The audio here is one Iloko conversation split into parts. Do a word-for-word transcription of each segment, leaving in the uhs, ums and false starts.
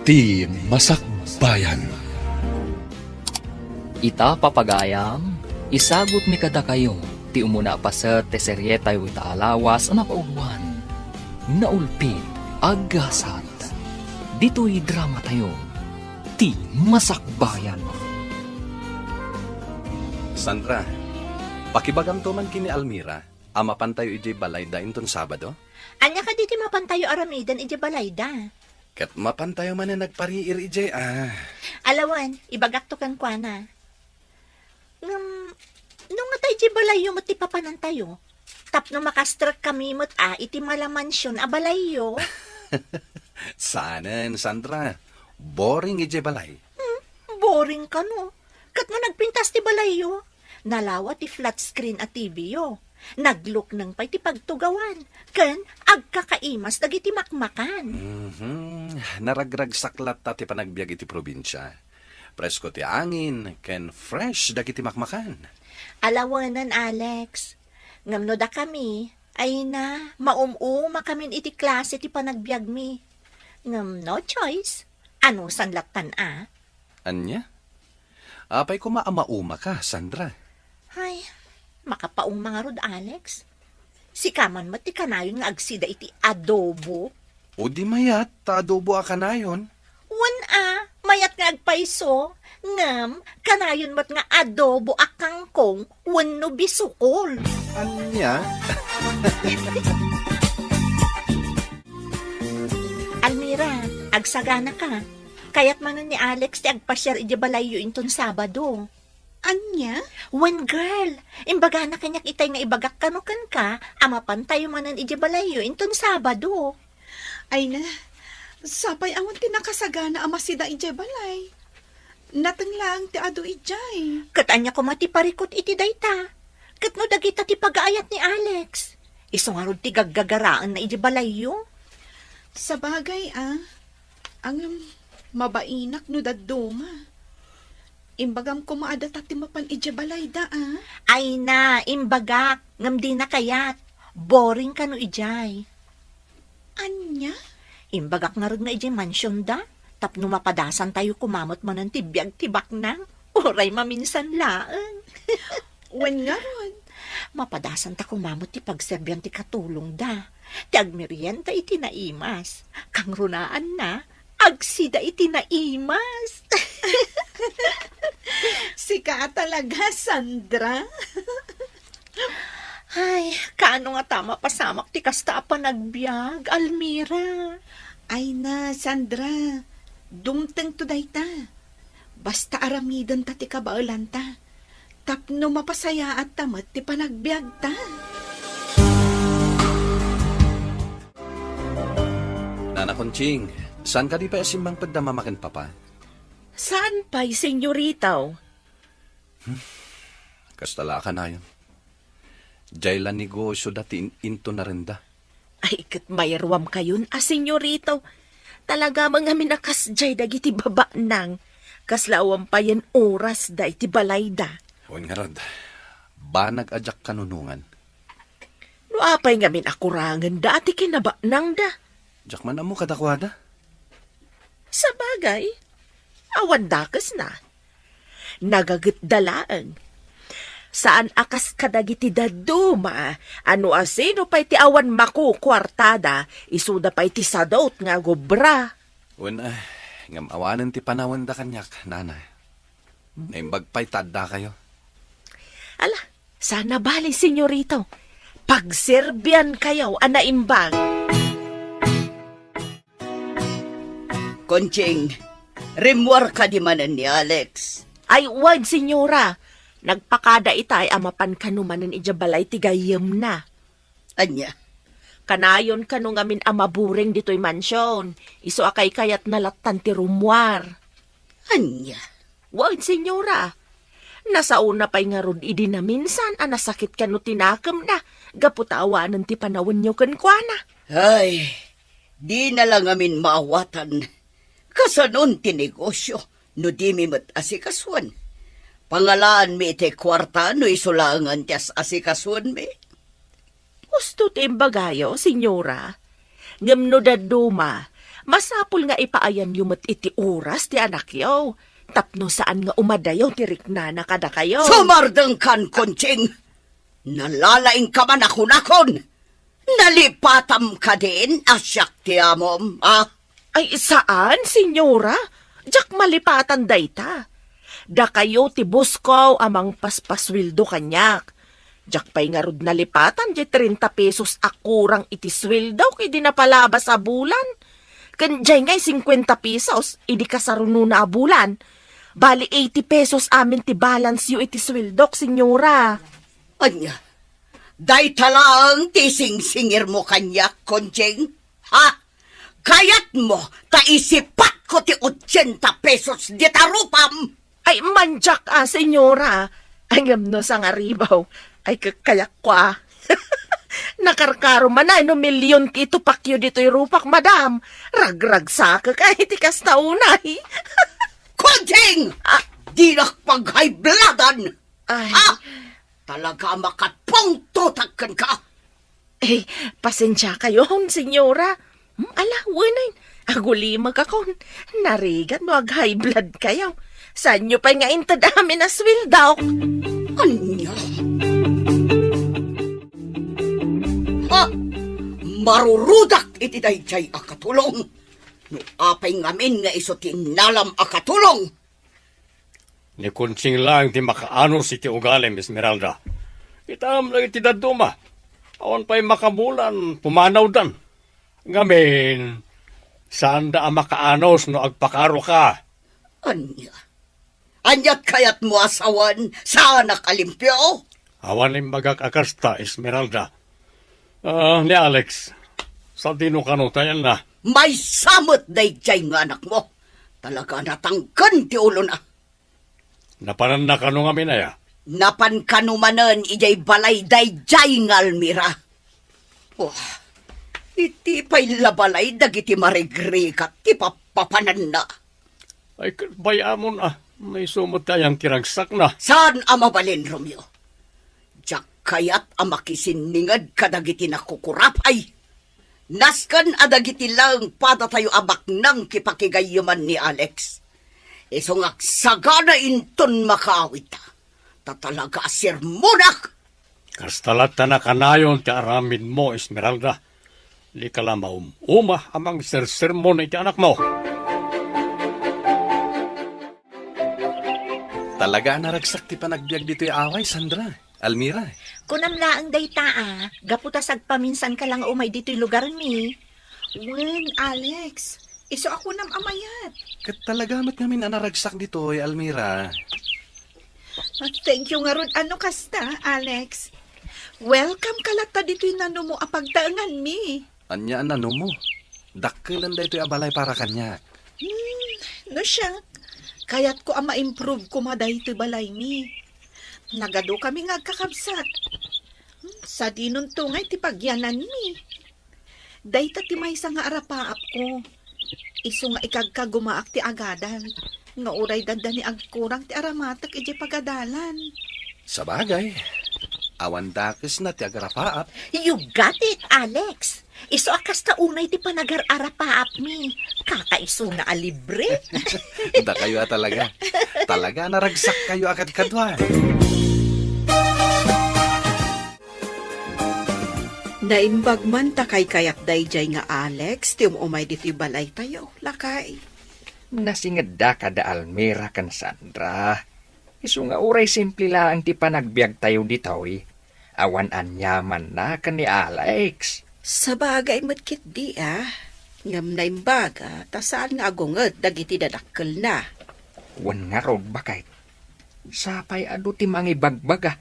Ti Masakbayan. Ita, papagayam, isagutmi kadakayo ti umuna a paset ti serietayo ita a lawas a napauloan, Naulpit a Gasat. Ditoy dramatayo, Ti Masakbayan. Sandra, pakibagamto man ken ni Almira a mapantayo idiay balayda inton Sabado? Ania kadi ti mapantayo aramiden idiay balayda? Ket mapantayo manen agpariir idiay, ah. Ala wen, ibagakto kenkuana. Ngem, no ngata idiay balayyo met ti papanantayo, tapno makastrekkami met a iti mala mansion a balayyo. Saanen, Sandra. Boring idiay balay. Hmm, boring kano. Ket no nagpintas ti balayyo, nalawa ti flat screen a T V yo. Naglukneng pay ti pagtugawan, ken agkakaimas dagiti makmakan. Mhm. Naragragsak latta ti panagbiag iti probinsia. Presko ti angin, ken fresh dagiti makmakan. Ala wenen, Alex. Ngem no dakami, ay na, maum-umakamin iti klase ti panagbiagmi. Ngem no choice, anusan lattan a? Ania? Apay koma a maumaka, Sandra? Ay, makapauma ngarud, Alex. Sika man met ti kanayon nga agsida iti adobo. O di mayat ta adobo a kanayon? Wen a, mayat nga agpayso, ngem kanayon met nga adobo a kangkong wenno bisukol. Ania? Almira, agsaganaka. Kayat manen ni Alex ti agpasiar idiay balayyo inton Sabado. Ania? Wen, girl, imbagana kaniak itay nga ibagak kano kenka a mapantayo manen idiay balayyo inton Sabado. Ay na, sapay awan ti nakasagana a masida idiay balay. Nateng laeng ti adu idiay. Ket ania koma ti parikut iti dayta? Ket no dagita ti pagaayat ni Alex, isu ngarud ti gaggagaraenna idiay balayyo? Sabagay, a. Ngem, mabainak no dadduma. Imbagam koma a data ti mapan idiay balayda, a? Ay na, imbagak, ngem dina kayat. Boring kano idiay. Ania? Imbagak ngarud nga idiay mansionda, tapno mapadasantayo koma met manen ti biag ti baknang, uray maminsan laeng. Wen ngarud. Mapadasanta koma met ti pagserbian ti katulongda, ti agmerienda iti naimas. Kangrunaanna, agsida iti naimas. Sika a talaga, Sandra. Ay, kaano ngata mapasamak ti kasta a panagbiag, Almira? Ay na, Sandra, dumtengto dayta. Basta aramidenta ti kabaelanta, tapno mapasayaatta met ti panagbiagta. Nana Conching, saan kadi pay a simmangpet da Mama ken Papa? Saan pay, Senyorito? Hmm, kasta la a kanayon. Diay la negosioda ti in-, intonarenda. Ay, ket mayruamkayon a, Senyorito. Talaga met ngamin a kasdiay dagiti babaknang. Kasla awan payen orasda iti balayda. Wen ngarud, banag a diak kanunongan. No apay ngamin a kurangenda ti kinabaknangda? Diak man ammo kadakuada. Sabagay, awan dakesna. Nagagetda laeng. Saan a kas kadagiti dadduma a no asino pay ti awan makukuartada, isuda pay ti sadut nga agobra. Wen, ah, ngem awanen ti panawenda kaniak, Nana. Naimbag pay ta addakayo. Ala, saan a bale, Senyorito. Pagserbiankayo a naimbag. Conching, rimmuar kadi manen ni Alex? Ay, wen, Senyora. Nagpakada itay a mapan kano manen idiay balay ti gayyemna. Ania? Kanayon kano ngamin a maburing ditoy mansion, isu a kaykayatna lattan ti rummuar. Ania? Wen, Senyora. Nasaona pay ngarud idi naminsan a nasakit kano ti nakemna gapu ta awanen ti panawenyo kenkuana. Ay, dina la ngamin maawatan. Kasanon ti negosio no dimi met asikasuen? Pangalaanmi iti kuarta no isu laengen ti as-asikasuenmi? Husto ti imbagayo, Senyora. Ngem no dadduma, Masapul nga ipaayanyo met iti oras ti anakyo, tapno saan nga umadayo ti riknana kadakayo. Sumardengkan, Conching! Nalalaingka man a kunakon! Nalipatam kadin a siak ti amom, a? Ay, saan, senyora. Diak malipatan dayta. Dakayo ti bosko a mangpaspasueldo kaniak. Diak pay ngarud nalipatan diay trenta pesos a kurang iti sueldok idi napalabas a bulan. Ken diay ngay singkuenta pesos idi kasarunona a bulan. Bali, eighty pesos amin ti balance-yo iti sueldok, senyora. Ania, dayta laeng ti singsingirmo kaniak, Conching? Ha? Kayatmo ta isipatko ti ochenta pesos dita rupam? Ay, mandiak a, senyora. Ay, ngem no sangaribaw. Ay, kakayatko a. Nakarkaro man ay no milyon ti itupakyo ditoy rupak, madam. Ragragsakek ay ti kasta unay. Conching! Ah. Dinak paghaybladan! Ay. Ah! Talaga a makapungtotak kenka. Eh, pasensiakayon, senyora. Hmm, ala, wenay. Agulimekakon. Narigat no ag-high blood kayo. Saanyo pay nga inted amin a sueldok? Ania? Ha? Marurudak iti daydiay a katulong. No apay ngamin nga isu ti innalam a katulong? Ni Conching laeng ti makaanos iti ugalim, Esmeralda. Kitam dagiti dadduma. Awan pay makabulan, pumanawdan. Ngamin, saanda a makaanos no agpakaroka. Ania? Aniat kayatmo a sawen, saanak a limpio? Awan imbagak a kasta, Esmeralda. Ah, ni Alex, sadino kano tayanna? Maysa met daydiay nga anakmo. Talaga a natangken ti ulona. Napananna kano ngamin aya? Napan kano manen idiay balay daydiay nga Almira. Wah, iti pay la balay dagiti marigrigat ti pappapananna. Ay, ket bay-amon a, no isu met ti ayan ti ragsakna. Saan a mabalin, Romeo? Diak kayat a makisinninged kadagiti nakukurapay. Nasken a dagiti laeng padatayo a baknang ti pakigayuman ni Alex. Isu nga agsagana inton makaawidta. Ta talaga a sermonak! Kasta latta nakanayon ti aramidmo, Esmeralda. Dika la maum-uma a mangsersermon iti anakmo. Talaga a naragsak ti panagbiag ditoy away, Sandra. Almira. Kunam laeng dayta a, gapu ta sagpaminsanka la nga umay ditoy lugarmi. Wen, Alex, isu a kunam a mayat. Ket talaga met ngamin a naragsak ditoy, Almira. Ah, thank you ngarud a no kasta, Alex. Welcome ka latta ditoy nanumo a pagtaenganmi. Ania a nanumo? Dakkelen daytoy a balay para kaniak. Hmm, no siak, kayatko a ma-improve koma daytoy balaymi. Nagadukami nga agkakabsat. Hmm, sadinonto ngay ti pagyananmi. Dayta ti maysa nga arapaapko. Isu nga ikagkagumaak ti agadan, nga uray dandani agkurang ti aramatek idiay pagadalan. Sabagay, awan dakesna ti agarapaap. You got it, Alex! Isu a kasta unay ti panagar-arapaapmi. Kakaisuna a libre. Dakayo a talaga. Talaga, naragsak kayo a kadkaduan. Naimbag man ta kaykayat daydiay nga Alex ti um-umay ditoy balaytayo, lakay. Nasingedda kada Almira ken Sandra. Isu nga uray simple laeng ti panagbiagtayo ditoy, awan aniamanna ken ni Alex. Sabagay met ketdi a, ngem naimbaga ta saan nga agunged dagiti dadakkelna. Wen ngarud, baket. Sapay adu ti mangibagbaga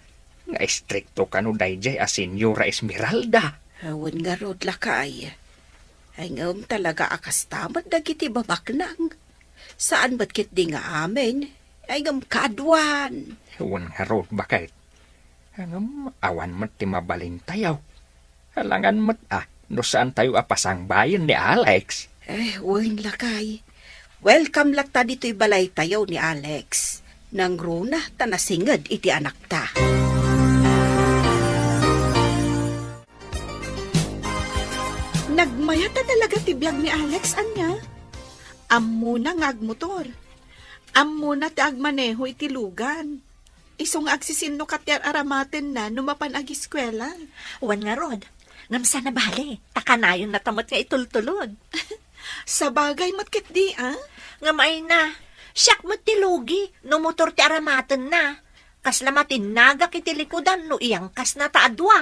nga istrikto kano daydiay a Senyora Esmeralda. Awan ngarud, lakay. Ay, ngem talaga a kasta met dagiti babaknang. Saan met ketdi nga amin. Ay, ngem kaduan. Wen ngarud, baket. Ngem awan met ti mabalintayo. Alangan met a no saantayo a pasangbayen ni Alex. Eh, wen, lakay. Welcome latta ditoy balaytayo ni Alex. Nangruna ta nasinged iti anakta. Nagmayat a talaga ti biag ni Alex, ania? Ammona nga agmotor. Ammona ti agmaneho iti lugan. Isu nga agsisinnuka ti ar-aramatenna no mapan agiskuela. Wen ngarud, ngem saan a bale, ta kanayonna ta met nga itultulod. Sabagay met ketdi, a? Ngem ayna, siak met ti lugi no motor ti aramatenna. Kasla matinnagak iti likudan no iyangkasna ta a dua.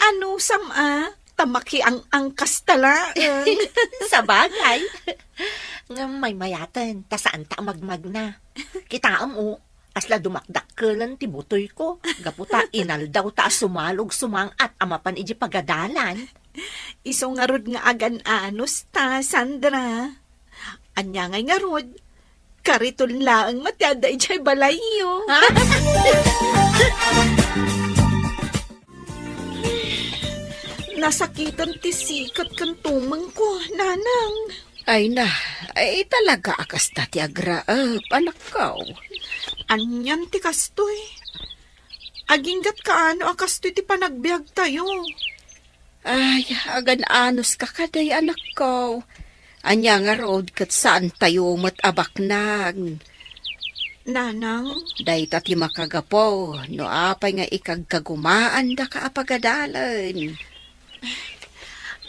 Anusam a, ta makiang-angkasta laeng. Sabagay. Ngem maymayaten, ta saanta a magmagna. Kitaem, o, kasla dumakdakkelen ti butoyko, gapu ta inaldawta a sumalog sumang-at a mapan idiay pagadalan. Isu ngarud nga agan-anos ta, Sandra. Ania ngay ngarud? Kariton laeng met ti adda idiay balayyo. Ha? Nasakitan ti siket ken tumengko, Nanang. Ay na, ay talaga a kasta ti agraep, anakko. Anian ti kastoy? Aginggat kaano a kastoy ti panagbiagtayo? Ay, agan-anoska kadi, anakko. Ania ngarud ket saantayo met a baknang? Nanang? Dayta ti makagapu no apay nga ikagkagumaandaka a pagadalen.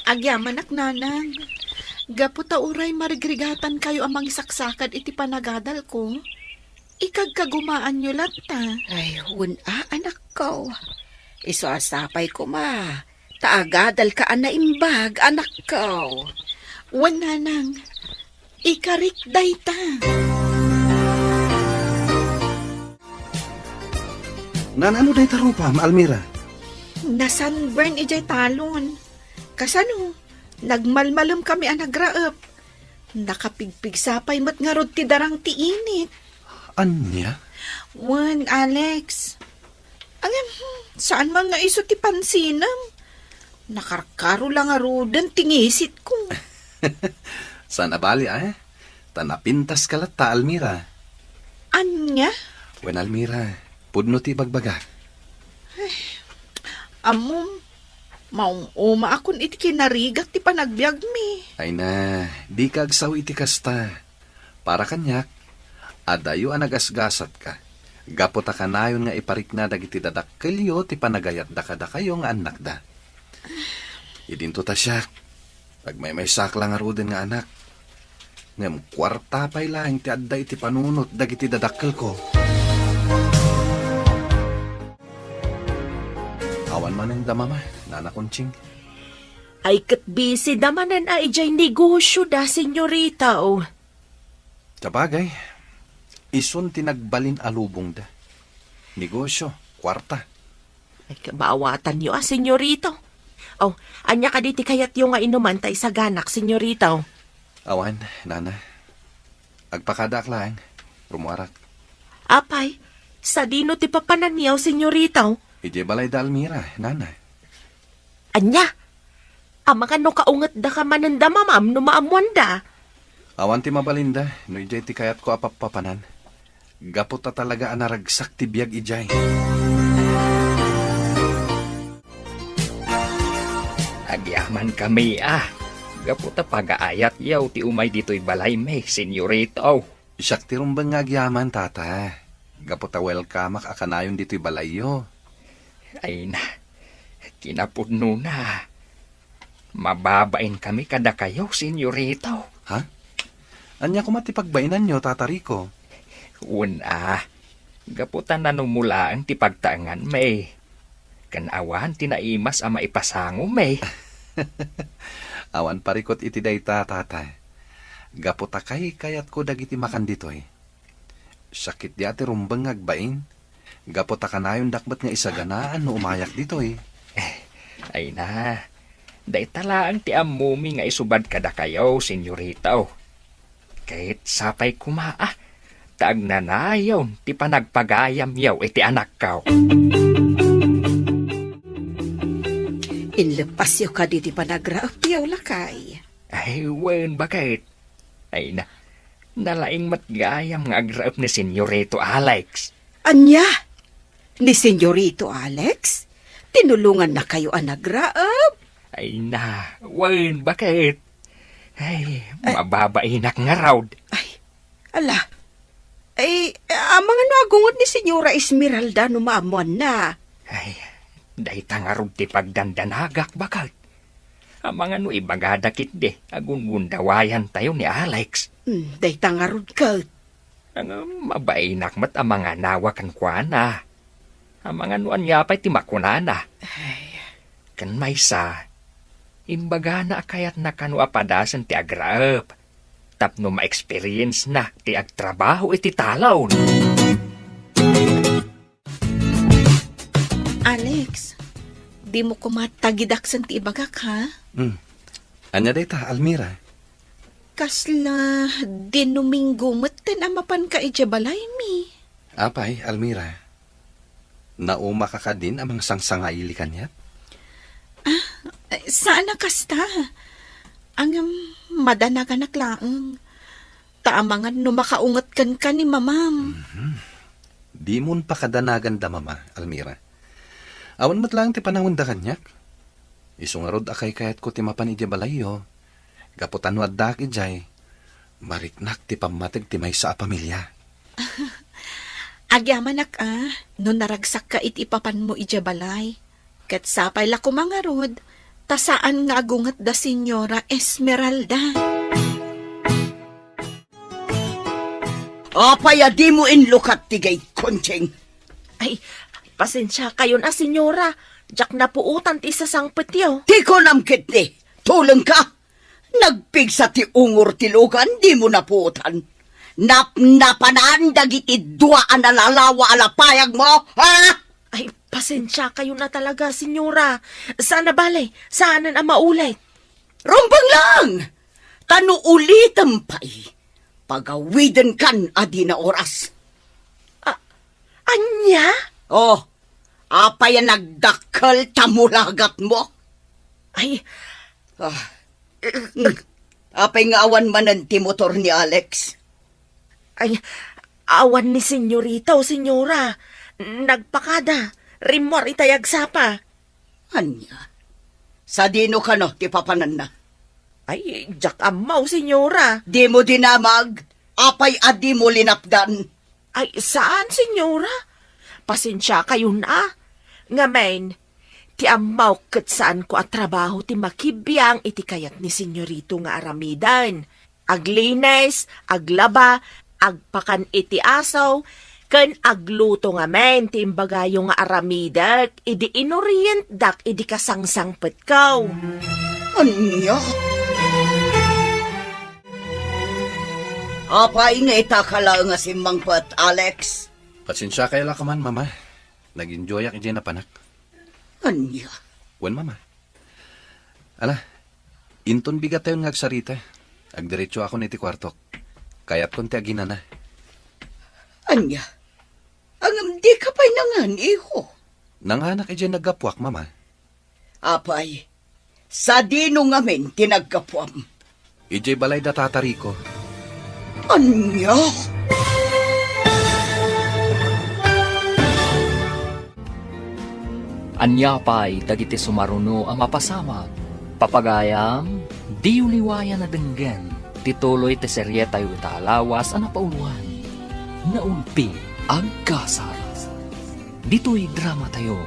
Agyamanak, Nanang. Gapu ta uray marigrigatankayo a mangisaksakad iti panagadalko, ikagkagumaanyo latta. Ay, wen a, anakko. Isu a sapay koma ta agadalka a naimbag, anakko. Wen, Nanang, ikarik dayta. Naan-ano dayta rupam, Almira? Nasunburn idiay talon. Kasano? Nagmalmalem kami a nagraep. Nakapigpigsa pay met ngarud ti darang ti init. Ania? Wen, Alex. Ngem, hmm, saan man nga isu ti pansinem? Nakarkaro la ngaruden ti ngisitko. Saan a bali, a? Ta napintaska latta, Almira. Ania? Wen, Almira, pudno ti ibagbagak. Ammom, maum-umaakon iti kinarigat ti panagbiagmi. Ay na, dika agsao iti kasta. Para kaniak, adayo a nagasgasatka, gapu ta kanayon nga iparikna dagiti dadakkelyo ti panagayatda kadakayo nga annakda. Idinto ta siak, agmaymaysaak la ngaruden nga anak. Ngem kuarta pay laeng ti adda iti panunot dagiti dadakkelko. Awan manen da, Mama, Nana Conching. Ay, ket busy da manen a idiay negosyo da, senyorita, o. Sabagay, isun ti nagbalin a lubongda. Negosyo, kuarta. Ay, kabaawatanyo a, senyorito. O, ania kadi ti kayatyo nga inuman ta isaganak, senyorito? Awan, Nana. Agpakadaak laeng. Rummuarak. Apay, sadino ti papananyo, senyorito? Idiay balay da Almira, Nana. Ania? Amangan no kaungetdaka manen da, Mamam, no maammoanda? Awan ti mabalinda no idiay ti kayatko a pappapanan. Gapu ta talaga a naragsak ti biag idiay. Agyamankami a, gapu ta pagaayatyo ti umay ditoy balaymi, senyorito. Siak ti rumbeng nga agyaman, Tata. Gapu ta welcomeak a kanayon ditoy balayyo. Ay na, kinapudnona. Mababainkami kadakayo, senyorito. Ha? Ania koma ti pagbainanyo, Tata Rico? Wen a, gapu ta nanumolaeng ti pagtaenganmi. Ken awan ti naimas a maipasangomi. Awan parikut iti dayta, Tata. Gapu ta kaykayatko dagiti makan ditoy. Sakit dia ti rumbeng nga agbain. Gapu ta kanayondak met nga isaganaan no umayak ditoy. Eh, ay na. Dayta laeng ti ammomi nga isubad kadakayo, senyorito. Ket sapay koma a, ta agnanayon ti panagpagayamyo iti anakko. Inleppasyo kadi ti panagraepyo, lakay? Ay, wen, baket. Ay na, nalaing met gayam nga agraep ni Senyorito Alex. Ania? Ni Senyorito Alex? Tinulongannakayo a nagraep? Ay na, wen, baket. Ay, mababainak ngarud. Ay, ala. Ay, amangan no agunget ni Senyora Esmeralda no maammoanna. Ay, dayta ngarud ti pagdandanagak, baket. Amangan no ibagada ketdi, agungundawayantayo ni Alex. Hmm, dayta ngarud ket. Ngem mabainak met a manganawa kenkuana. Amangan no ania pay ti makunana. Ay. Ken maysa, imbagana a kayatna kano a padasen ti agraep tapno ma-experience-na ti agtrabaho iti talon. Alex, dimo koma tagidaksen ti ibagak, ha? Hmm. Ania dayta, Almira? Kasla Domingo metten a mapanka idiay balaymi. Apay, Almira? Naumaka kadin a mangsangsangaili kaniak? Ah, saan a kasta. Ngem, madanaganak laeng. Ta amangan no makaunget kenka ni Mamam. Mhm. Dimon pakadanagan da Mama, Almira. Awan met laeng ti panawenda kaniak. Isu ngarud a kaykayatko ti mapan idiay balayyo. Gapu ta no addaak idiay, mariknak ti pammateg ti maysa a pamilia. Agyamanak a, no naragsakka iti ipapanmo idiay balay. Ket sapay la koma ngarud, ta saan nga agunget da Senyora Esmeralda. Apay a dimo inlukat ti gate, Conching? Ay, pasensiakayon a, Senyora. Diak napuotan ti isasangpetyo. Ti kunam ketdi, tulengka. Nagpigsa ti ungor ti lugan, dimo napuotan. Napnapanan dagiti dua a nalalawa a lapayagmo, ha? Ay, pasensiakayon a talaga, Senyora. Saan a bale, saanen a maulit. Rumbeng lang! Ta no ulitem pay, pagawidenkan a dina oras. A-, ania? Oh, apay a nagdakkel ta mulagatmo? Ay. Ah. Apay nga awan manen ti motor ni Alex? Ay, awan ni Senyorita o Senyora. Nagpakada. Rimmuar itay agsapa. Ania? Sadino kano ti papananna? Ay, diak ammo, Senyora. Dimo dinamag? Apay a dimo linapdan? Ay, saan, Senyora. Pasensiakayon a. Ngamin, ti ammok ket saanko a trabaho ti makibiang iti kayat ni Senyorito nga aramiden. Aglinis, aglaba, agpakan iti aso, ken agluto ngamin ti imbagayo nga aramidek idi inorientdak idi kasangsangpetko. Ania? Apay nga ita ka laeng a simmangpet, Alex? Pasensiakayo la koman, Mama. Nag-enjoyak idiay napanak. Ania? Wen, Mama. Ala, inton bigattayon nga agsarita, agdiretsoakon iti kuartok. Kayatkon ti aginana. Ania? Ngem dika pay nangan, iho? Nanganak idiay naggapuak, Mama. Apay, sadino ngamin ti naggapuam? Idiay balay da Tata Rico. Ania? Ania pay dagiti sumaruno a mapasamak? Papagayam, diyo liwayan a denggen ti tuloy ti serietayo ita a lawas a napauloan, Naulpi, Agkasar. Ditoy dramatayo,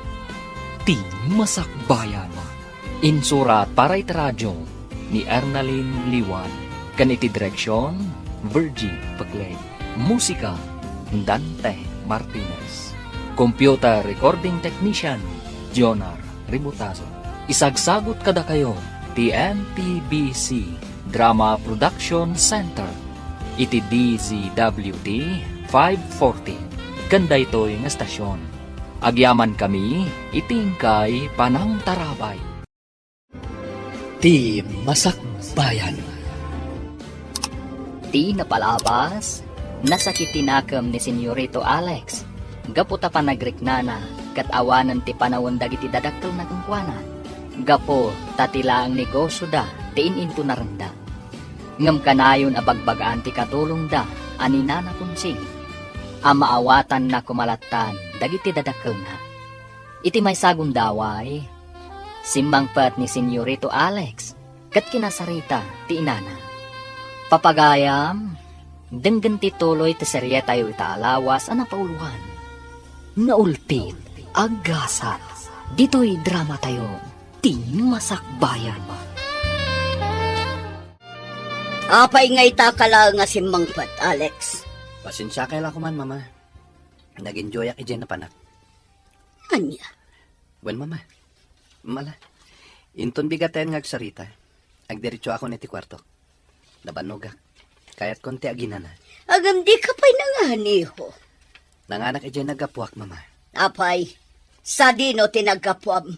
Ti Masakbayan. Insurat para iti radio ni Ernalyn Liwan, ken iti direksion, Virgie Peclay. Musika, Dante Martinez. Computer recording technician, Jonar Ributazo. Isagsagut kadakayo ti M P B C Drama Production Center iti D Z W T five forty ken daytoy nga estasion. Agyamankami iti inkay panangtarabay. Ti Masakbayan. Ti napalabas, nasakit ti nakem ni Senyorito Alex gapu ta panagriknana ket awanen ti panawen dagiti dadakkelna kenkuana, gapu ta ti laeng negosioda ti in-intunarenda. Ngem kanayon a bagbagaan ti katulongda a ni Nana Conching a maawatanna koma lattan dagiti dadakkelna. Iti maysa a gundaway, Simmangpet ni Senyorito Alex ket kinasarita ti inana. Papagayam, denggen ti tuloy ti serietayo ita a lawas a napauloan. Naulpit, aggasat, ditoy dramatayo, ti Masakbayan. Apay nga ita ka laeng a simmangpet, Alex? Pasensiakay la koman, Mama. Nag-enjoyak idiay napanak. Ania? Wen, Mama. Mala. Inton bigatayan nga agsarita, agdiretsoakon iti kuartok. Nabannogak. Kayatkon ti aginana. Ngem dika pay nanganiho. Nanganak idiay naggapuak, Mama. Apay, sadino ti naggapuam?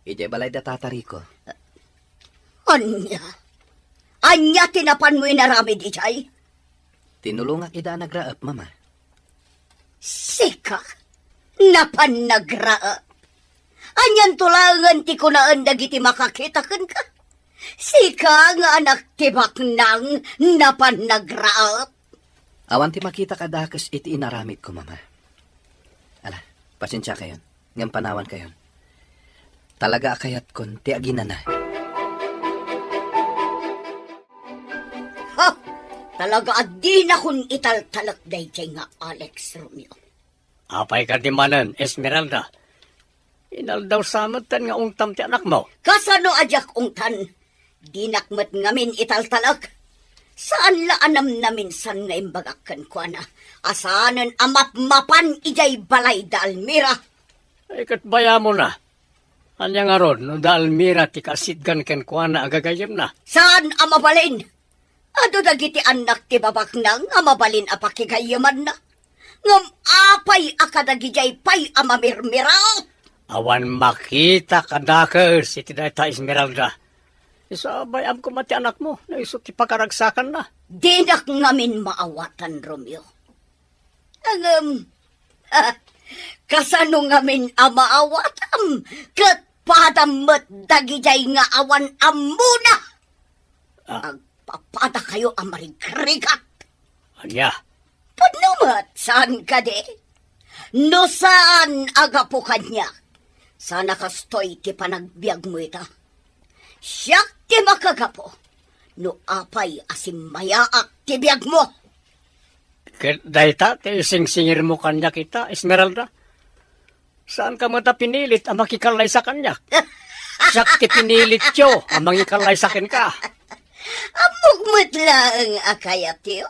Idiay balay da Tata Rico. Ania? Ania ti napanmo inaramid idiay? Tinulongak ida a nagraep, Mama. Sika? Napan nagraep? Anianto laengen ti kunaen dagiti makakita kenka? Sika nga anak ti baknang napan nagraep? Awan ti makita kadakes iti inaramidko, Mama. Ala, pasensiakayon, ngem panawankayon. Talaga a kayatkon ti aginana. Ha! Talaga a dinakon italtalek daydiay nga Alex, Romeo. Apay kadi manen, Esmeralda? Inaldaw sa metten nga ungtam ti anakmo. Kasano a diak ungtan? Dinak met ngamin italtalek. Saan la a namnaminsan nga imbagak kenkuana a saanen a mapmapan idiay balay da Almira. Ay, ket bayamona. Ania ngarud no da Almira ti kasidgan kenkuana a gagayyemna? Saan a mabalin? Adu dagiti annak ti babaknang a mabalin a pakigayyemanna. Ngem apay a kadagidiay pay a mamirmiraw? Awan makita kadakes iti dayta, Esmeralda. Isu a bay-am koma ti anakmo, no isu ti pakaragsakanna. Dinak ngamin maawatan, Romeo. Ngem, kasano ngamin a maawatam ket padam met dagidiay nga awan ammona? Ah. Agpapadakayo a marigrigat. Ania? Pudno met, saan kadi? No saan a gapu kaniak, saan a kastoy ti panagbiagmo ita. Siak ti makagapu no apay a simmayaak ti biagmo. Ket dayta ti isingsingirmo kaniak ita, Esmeralda? Saanka met a pinilit a makikallaysa kaniak. Siak ti pinilityo a mangikallaysa kenka. Ammok met laeng a kayatyo,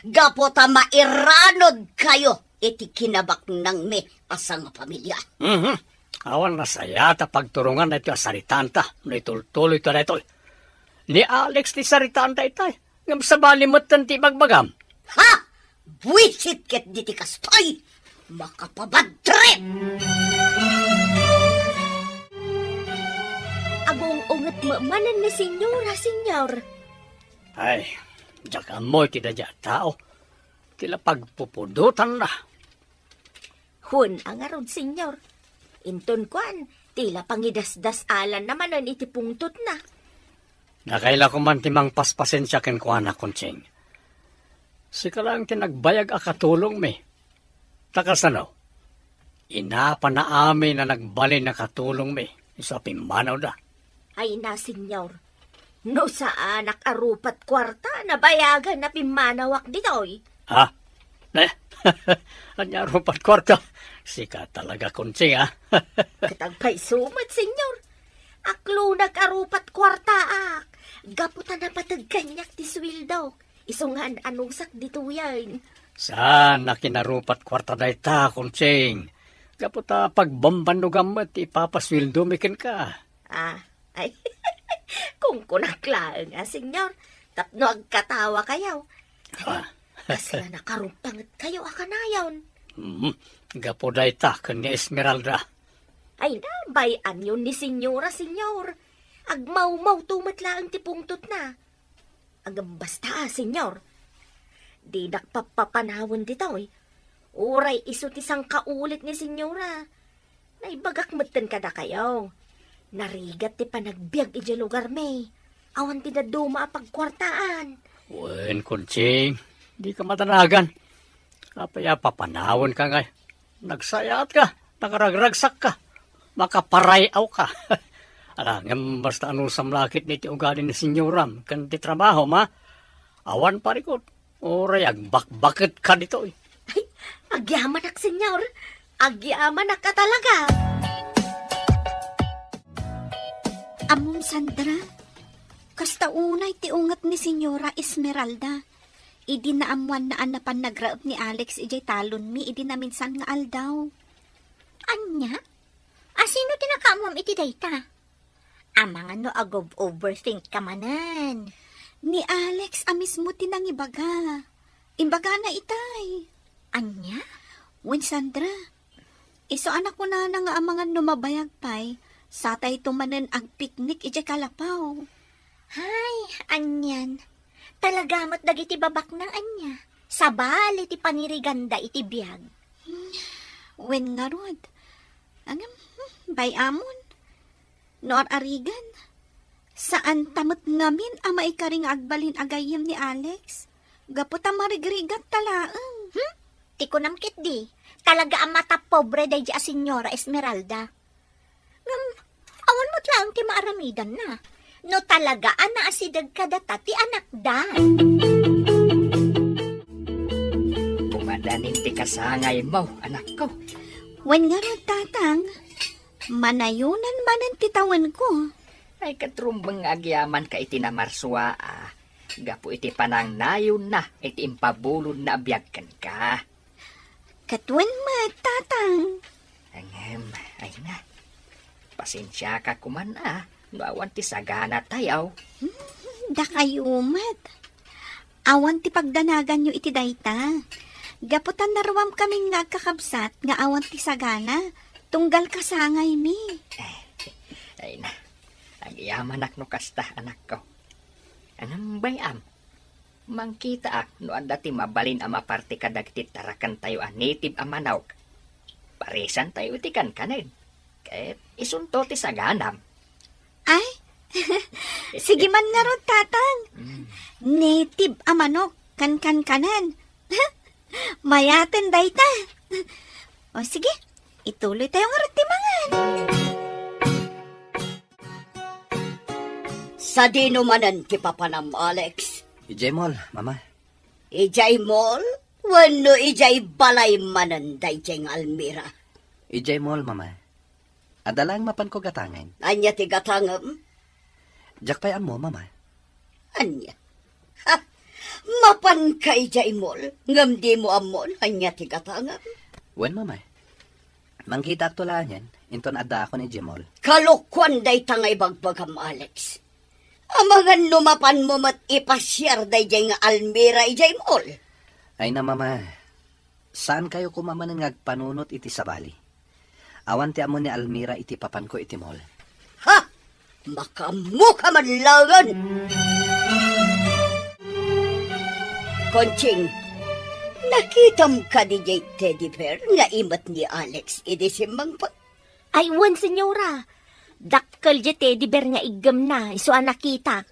gapu ta mairanodkayo iti kinabaknangmi a sangapamilia. Mhm. Awan nasayaat a pagturongan daytoy a saritaanta no itultuloyto daytoy. Ni Alex ti saritaanta itay, ngem sabali metten ti ibagbagam. Ha! Buisit ketdi ti kastoy! Makapabadtrip! Agung-unget met manen ni Senyora, Senyor. Ay, diak ammo iti daydiay a tao. Ti la pagpupudotanna. Wen a ngarud, Senyor. Inton kuan, ti la pangidasdasalanna manen iti pungtotna. Nakay la koman ti mangpaspasensia kenkuana, Conching. Sika laeng ti nagbayag a katulongmi. Ta kasano? Inapana amin a nagbalin a katulongmi isu a pimmanawda. Ay na, Senyor. No saanak a rupat kuarta, nabayagan a pimmanawak ditoy. Ha? Ne? Ania rupat kuarta? Sika talaga, Conching, ha? Ket agpayso met, Senyor. Aklonag a rupat kuartaak. Gapu ta napateg kaniak ti sueldok. Isu nga an-anusak ditoyen. Saan a kinarupat kuarta dayta, Conching. Gapu ta pagbambannogam met ti ipapasueldomi kenka. Ah, ay. Kunkunak laeng a, Senyor, tapno agkatawakayo. Ah. Kasla nakarupangetkayo a kanayon. Hmm, gapu dayta ken ni Esmeralda. Ay, nabay-anyon ni Senyora, Senyor. Agmawmawto met laeng ti pungtotna. Ngem basta, Senyor. Dinak pappapanawen ditoy. Uray isu ti sangkaulit ni Senyora. Naibagak metten kadakayo. Narigat ti panagbiag idiay lugarmi. Awan ti dadduma a pagkuartaan. Wen, Conching, dika madanagan. Apay a papanawenka ngay? Nagsayaatka, nakaragragsakka, makaparay-awka. Ala, ngem basta anusam la ketdi ti ugali ni senyoram ken ti trabahom, a? Awan parikut. Uray agbakbaket ka ditoy. Ay, agyamanak, senyor. Agyamanak a talaga. Ammom, Sandra, kasta unay ti unget ni Senyora Esmeralda idi naammoanna a napan nagraep ni Alex idiay talonmi idi naminsan nga aldaw. Ania? A, sino ti nakaammoam iti dayta? Amangan no ag-overthink ka manen. Ni Alex a mismo ti nangibaga. Imbagana itay. Ania? Wen, Sandra, isu a nakunana nga amangan no mabayag pay, satayto manen agpiknik idiay kalapaw. Hay, anian. Talaga met dagiti babaknang ania. Sabali ti paniriganda iti biag. Wen ngarud. Ngem, hmm, bay-amon. No ar-arigan, saanta met ngamin a maikari nga agbalin a gayyem ni Alex, gapu ta marigrigat ta laeng. Hmm? Ti kunam ketdi, talaga a matapobre daydi a Senyora Esmeralda. Ngem, awan met laeng ti maaramidanna. No talaga a naasideg kadata ti anakda. Kumadanin ti kasangaymo, anakko. Wen ngarud, Tatang, manayonan manen ti tawenko. Ay, ket rumbeng nga agyamanka iti namarsua, a, gapu iti panangnayonna iti impabulonna a biag kenka. Ket wen met, Tatang. Ngem, ay na. Pasensiaka koman a, no awan ti saganatayo. Hmm, dakayo met. Awan ti pagdanaganyo iti dayta. Gapu ta naruamkamin nga agkakabsat nga awan ti sagana, tunggal kasangaymi. Ay na, agyamanak no kasta, anakko. Ngem bay-am, mangkitaak no adda ti mabalin a maparti kadagiti tarakentayo a native a manok. Parisantayo iti kankanen. Ket isunto ti saganam. Ay, sige man ngarud, Tatang. Mm. Native a manok, kankankanen. Mayaten dayta. O sige, ituloytayo ngarud ti mangan. Sadino manen ti papanam, Alex? Idiay mall, Mama. Idiay mall? Wenno idiay balay manen daydiay nga Almira? Idiay mall, Mama. Adda laeng mapanko gatangen. Ania ti gatangem? Diak pay ammo, Mama. Ania? Ha? Mapanka idiay mall, ngem dimo ammo no ania ti gatangem? Wen, Mama. Mangkitaakto laengen, inton addaakon idiay mall. Kalokuan dayta nga ibagbagam, Alex. Amangan no mapanmo met ipasiar daydiay nga Almira idiay mall. Ay na, Mama. Saankayo koma manen nga agpanunot iti sabali. Awan ti ammo ni Almira iti papanko iti mall. Ha! Makaammoka man laengen! Conching, nakitam kadi diay teddy bear nga imet ni Alex idi simmangpet? Ay, wen, senyora. Dakkel diay teddy bear nga iggemna, isu a nakitak.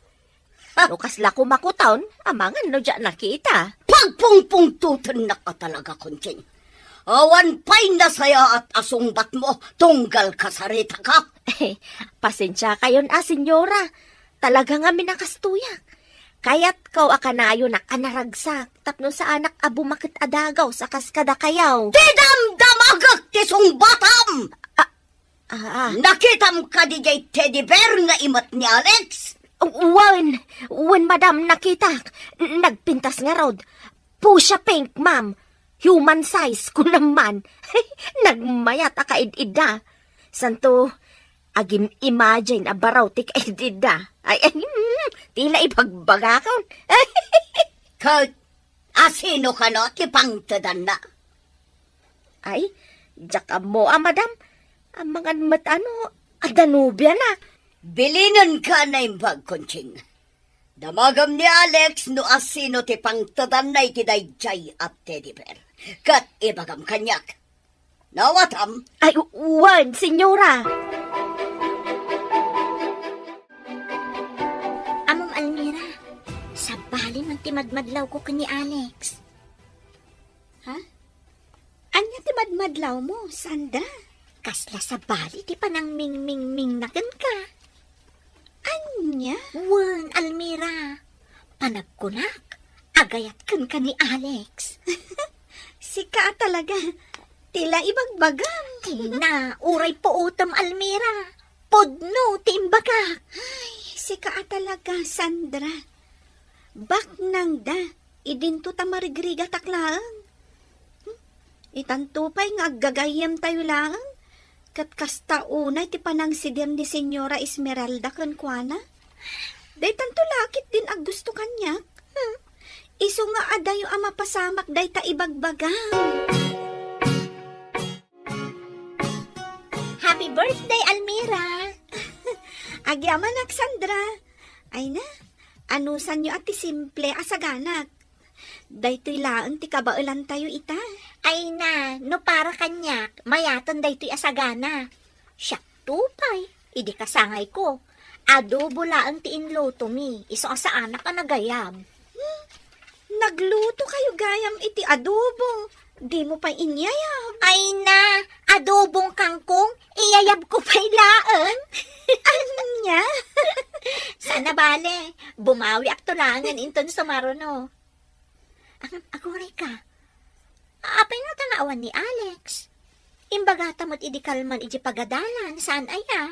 Ha? No kasla kumakuton, amangan no diak nakita. Pagpungpungtotennak a talaga, Conching. Awan pay nasayaat a sungbatmo tunggal kasaritaka. Pasensiakayon a, senyora. Talaga ngamin a kastoyak. Kayatko a kanayonak a naragsak tapno saanak a bumaket a dagaw sa kas kadakayo. Ti damdamagek ti sungbatam! Ah, ah, ah. Nakitam kadi diay teddy bear nga imet ni Alex? Wen, wen, madam, nakitak. Nagpintas ngarud. Fuchsia pink, ma'am. Human size, kunam man. Nagmayat a kaid-idda. Santo, agim-imagine a baro ti kaid-idda. Ay, ay, mm, tila ibagbagakon. Ket, asino kano ti pangtedanna? Ay, diak ammo a, madam. Amangan met a no, adda nobiana. Bilinenka a naimbag, Conching. Damagem ni Alex no asino ti pangtedanna iti daydiay a teddy bear. Ket ibagam kaniak. Nawatam? Ay, u-, wen, senyora. Amom Almira, sabali man ti madmadlawko ken ni Alex. Ha? Ania ti madmadlawmo, Sandra? Kasla sabali ti panangmingmingmingna kenka. Ania? Wen, Almira. Panagkunak, agayat kenka ni Alex. Sika a talaga. Ti la ibagbagam. Ay na, uray puotem, Almira. Pudno ti imbagak. Ay, sika a talaga, Sandra. Baknangda, idinto ta marigrigatak laeng. Hmm? Itanto pay nga aggagayyemtayo laeng. Ket kasta unay ti panangsidir ni Señora Esmeralda kenkuana. Daytanto la ketdin aggusto kaniak. Hmm. Isu nga adayo a mapasamak dayta ibagbagam. Happy birthday, Almira! Agyamanak, Sandra. Ay na, anusanyo a ti simple a saganak. Daytoy laeng ti kabaelantayo ita. Ay na, no para kaniak, mayaten daytoy a sagana. Siak to pay, idi kasangayko, adobo laeng ti inlutomi, isu a saanak a nagayam. Hmm, nagluto kayo gayam iti adobo. Dimo pay inyayab. Ay na, adobong kangkong, iyayabko pay laeng. Ania? Saan a bale, bumawiakto laengen inton sumaruno. Ang aguray ka. Apay nga ta naawan ni Alex? Imbagata met idi kalman iti pagadalan, saan aya?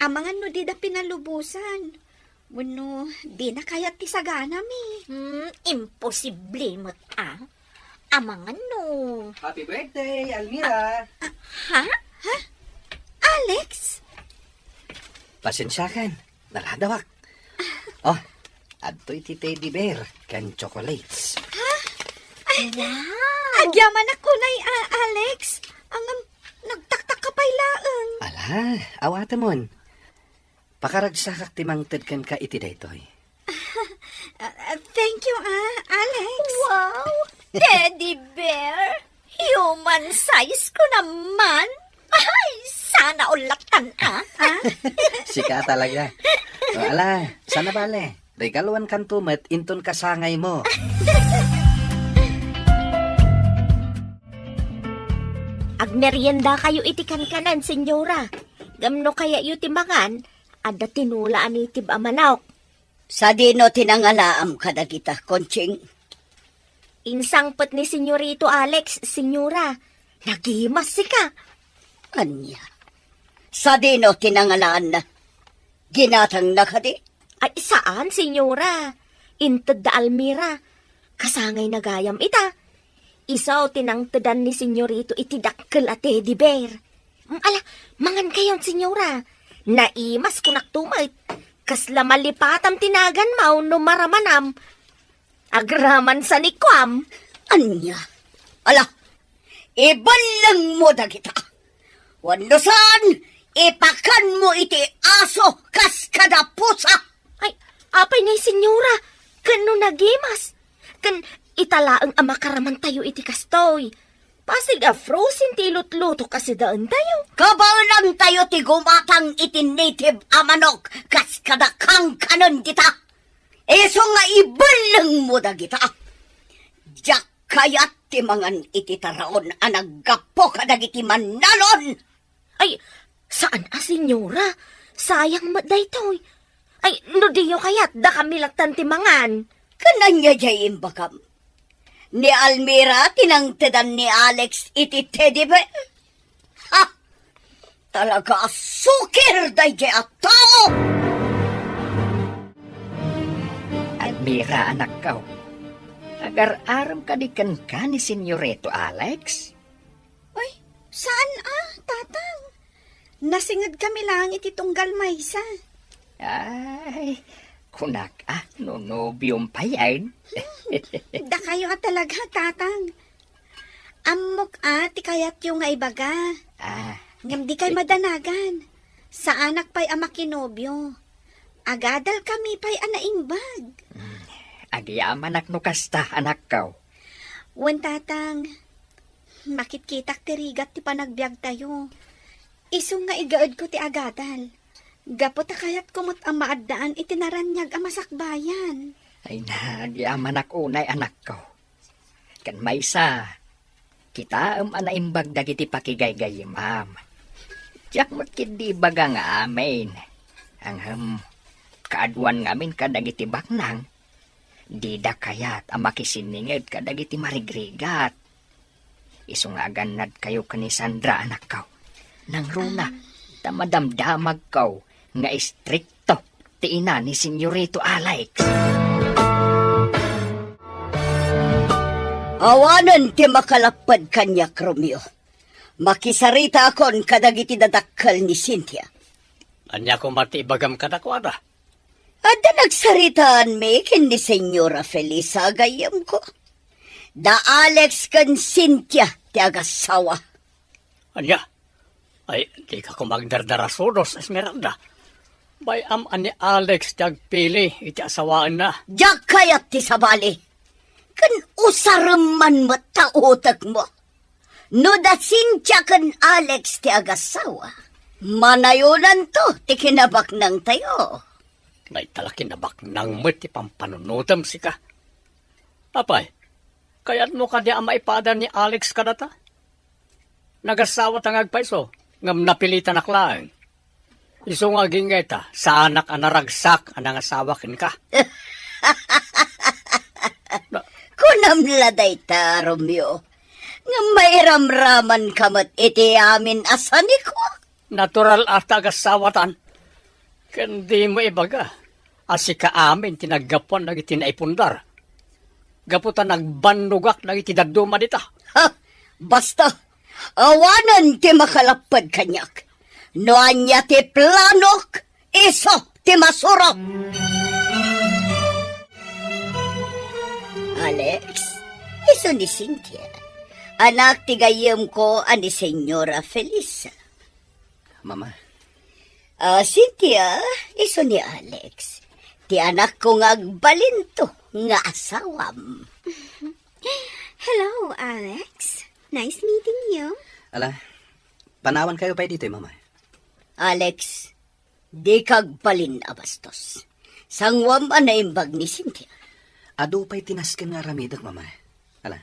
Amangan no dida pinalubosan. Wenno, dina kayat ti saganami. Hmm, imposible met a. Amangan no. Happy birthday, Almira! Ha? Ha? Alex? Pasensiakan, naladawak. Oh, adtoy ti teddy bear ken chocolates. Ha? Ay, wow! Agyamanak unay a, Alex. Ngem, nagtaktak ka pay laeng. Ala, awatemon. Pakaragsakak ti mangted kenka iti daytoy. Ah, ah, thank you, ah, Alex. Wow! Teddy bear! Human size ko naman! Ay, sana all lattan, ah! Ah? Sika talaga. O, ala, saan a bale? Regaluankanto met inton kasangaymo. Agmeriendakayo iti kankanan, Señora. Ngem no kayatyo ti mangan, adda tinola a native a manok. Sadino ti nangalaam kadagita, Conching? Insangpet ni Señorito Alex, Señora. Nagimas sika. Ania? Sadino ti nangalaanna? Ginatangna kadi? Ay, saan, Señora. Inted da Almira. Kasangayna gayam ita. Isu ti nangtedan ni Señorito iti dakkel a teddy bear. Mm, ala, mangankayon, Señora. Naimas, kunakto met. Kasla malipatam ti naganmo no maramanam. Agraman sa ni kuam. Ania? Ala, ibellengmo dagita. Wenno saan, ipakanmo iti aso kas kada pusa. Ay, apay ngay, Señora? Ken no nagimas? Ken ita laeng a makaramantayo iti kastoy. Pasig a frozen ti ilutluto kas idaentayo. Kabaelantayo ti gumatang iti native a manok kas kada kankanen dita. Isu nga ibellengmo dagita. Diak kayat ti mangan iti taraon a naggapu kadagiti mannalon. Ay, saan a, Señora. Sayang met daytoy. Ay, no diyo kayat, dakami lattan ti mangan. Ken ania diay imbagam? Ni Almira ti nangtedan ni Alex iti teddy bear? Ha! Talaga a sukir daydiay a tao! Almira, anakko, agar-arem kadi kenka ni Señorito Alex? Ay, saan a, Tatang? Nasinged kami laeng iti tunggal maysa. Ay, kunak a, no nobiom payen. Dakayo a talaga, Tatang. Ammok a ti kayatyo nga ibaga. Ah. Ngem dikay madanagan. Saanak pay a makinobio. Agadal kami pay a naimbag. Hmm. Agyamanak no kasta, anakko. Wen, Tatang. Makitkitak ti rigat ti panagbiagtayo. Isu nga igaedko ti agadal. Gapu ta kayatko met a maaddaan iti naraniag a masakbayan. Ay, nagyamanak unay, anakko. Ken maysa, kitaem a naimbag dagiti pakigaygayyemam. Diak met ketdi ibaga nga amin. Ngem, kaaduan ngamin kadagiti baknang, dida kayat a makisinninged kadagiti marigrigat. Isu nga agannadkayo ken ni Sandra, anakko. Nangruna, ta madamdamagko nga istrikto ti ina ni Senyorito Alex. Awanen ti makalapped kaniak, Romeo. Makisaritaakon kadagiti dadakkel ni Cynthia. Ania koma ti ibagam kadakuada? Adda nagsaritaanmi ken ni Senyora Felisa, gayyemko. Da Alex ken Cynthia ti agassawa. Ania? Ay, dika koma agdardarasudos, Esmeralda. Bay-am a ni Alex ti agpili iti asawaenna. Diak kayat ti sabali. Ken usarem man met ta utekmo. No da Cynthia ken Alex ti agassawa, manayonanto ti kinabaknangtayo. Naitala kinabaknang met ti pampanunotem, sika. Apay, kayatmo kadi a maipada ni Alex kadata? Nagassawata nga agpayso, ngem napilitanak laeng. Isu nga agingga ita, saanak a naragsak a nangasawa kenka. Kunam la dayta, Romeo, nga mairamramanka met iti amin a sanikua. Natural a ta agassawatan. Ken dimo ibaga a sika amin ti naggapuan dagiti naipundar. Gapu ta nagbannogak dagiti dadduma dita. Ha! Basta! Awanen ti makalapped kaniak. No ania ti planok, isu ti masurok. Alex, isu ni Cynthia. Anak ti gayyemko a ni Senyora Felisa. Mama. Ah, Cynthia, isu ni Alex. Ti anakko nga agbalinto nga asawam. Hello, Alex. Nice meeting you. Ala, panawankayo pay ditoy, Mama. Alex, dika agbalin a bastos. Sanguam a naimbag ni Cynthia. Adu pay ti nasken nga aramidek, Mama. Ala,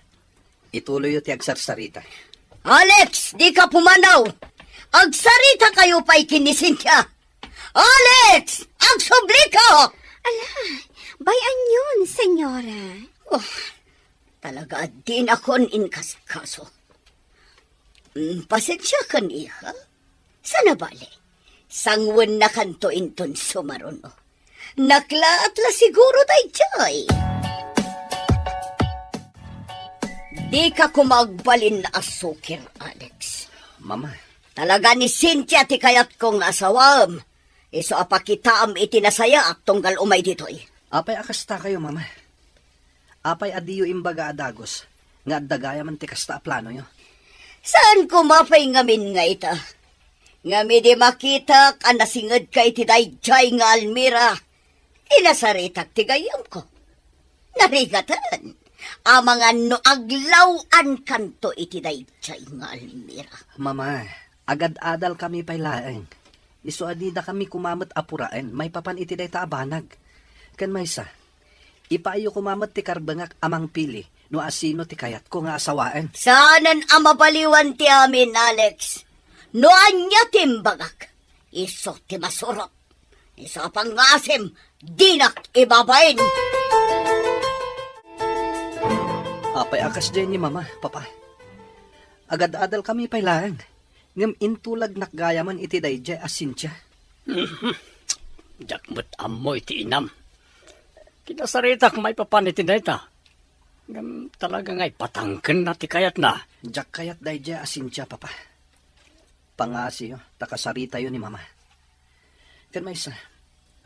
ituloyyo ti agsarsarita. Alex, dika pumanaw! Agsaritakayo pay ken ni Cynthia! Alex! Agsublika! Ala, bay-anyon, senyora. Oh, talaga a dinakon inkasikaso. Mm, pasensiakan, iha. Saan a bale, sanguennakanto inton sumaruno. Naklaat la siguro daydiay. Dika koma agbalin a sukir, Alex. Mama. Talaga ni Cynthia ti kayatko nga asawaem. Isu a pakitaam iti nasayaat tunggal umay ditoy. Apay a kastakayo, Mama? Apay a diyo imbaga a dagus nga adda gayamen ti kasta a planoyo? Saan koma pay ngamin nga ita? Ngem idi makitak a nasingedka iti daydiay nga almira, inasaritak ti gayyemko. Narigaten. Amangan no aglaw-ankanto iti daydiay nga almira. Mama, agad-adalkami pay laeng. Isu a didakami koma met a puraen maipapan iti dayta a banag. Ken maysa, ipaayyo koma met ti karbengak a mangpili no asino ti kayatko nga asawaen. Saanen a mabaliwan ti amin, Alex. No ania ti imbagak, isu ti masurot. Isu a pangngaasim, dinak ibabain. Apay a kasdiay ni Mama, Papa? Agad-adalkami pay laeng, ngem intulagnak gayamen iti daydiay a Cynthia. Diak met ammo iti inam. Kinasaritak maipapan iti dayta. Ngem talaga nga ipatangkenna ti kayatna. Diak kayat daydiay a Cynthia, Papa. Pangaasiyo, ta kasaritayo ni Mama. Ken maysa,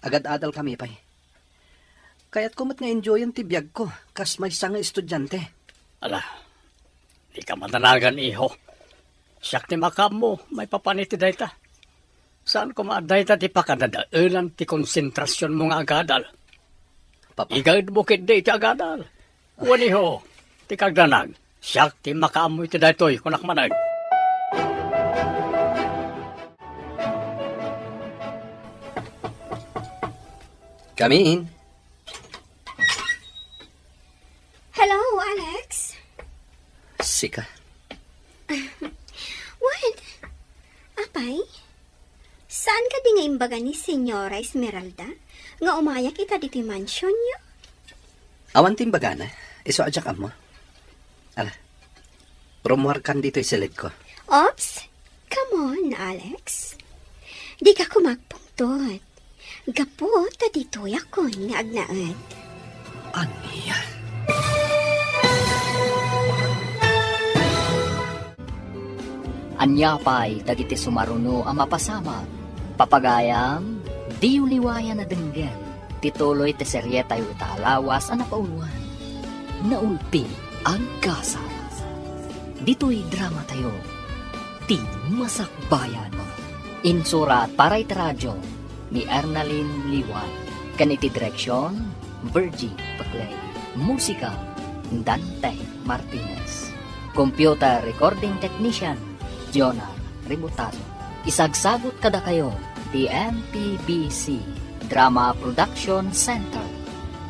agad-adalkami pay. Kayatko met nga enjoyen ti biagko, kas maysa nga estudiante. Ala, dika madanagan, iho. Siak ti makaammo maipapan iti dayta. Saan koma a dayta ti pakadadaelan ti konsentrasionmo nga agadal. Papa. Igaedmo ketdi iti agadal. Wen, iho, ti kagdanag, siak ti makaammo iti daytoy, kunak manen. Come in. Hello, Alex. Sika. Wen, apay? Saan kadi nga imbaga ni Senyora Esmeralda nga umayak ita ditoy mansionyo? Awan ti imbagana, isu a diak ammo. Ala, rummuarkan ditoy silidko. Oops! Come on, Alex. Dika koma agpungtot. Gapu ta ditoyakon nga agnaed. Ania? Ania pay dagiti sumaruno a mapasamak? Papagayam, diyo liwayan a denggen ti tuloy ti serietayo ita a lawas a napauloan, Naulpi, Aggasat. Ditoy dramatayo, Ti Masakbayan. Insurat para iti radio ni Ernalyn Liwan, ken iti direksion, Virgie Paclay. Musika, Dante Martinez. Computer recording technician, Jonah Ributazo. Isagsagut kadakayo ti M P B C Drama Production Center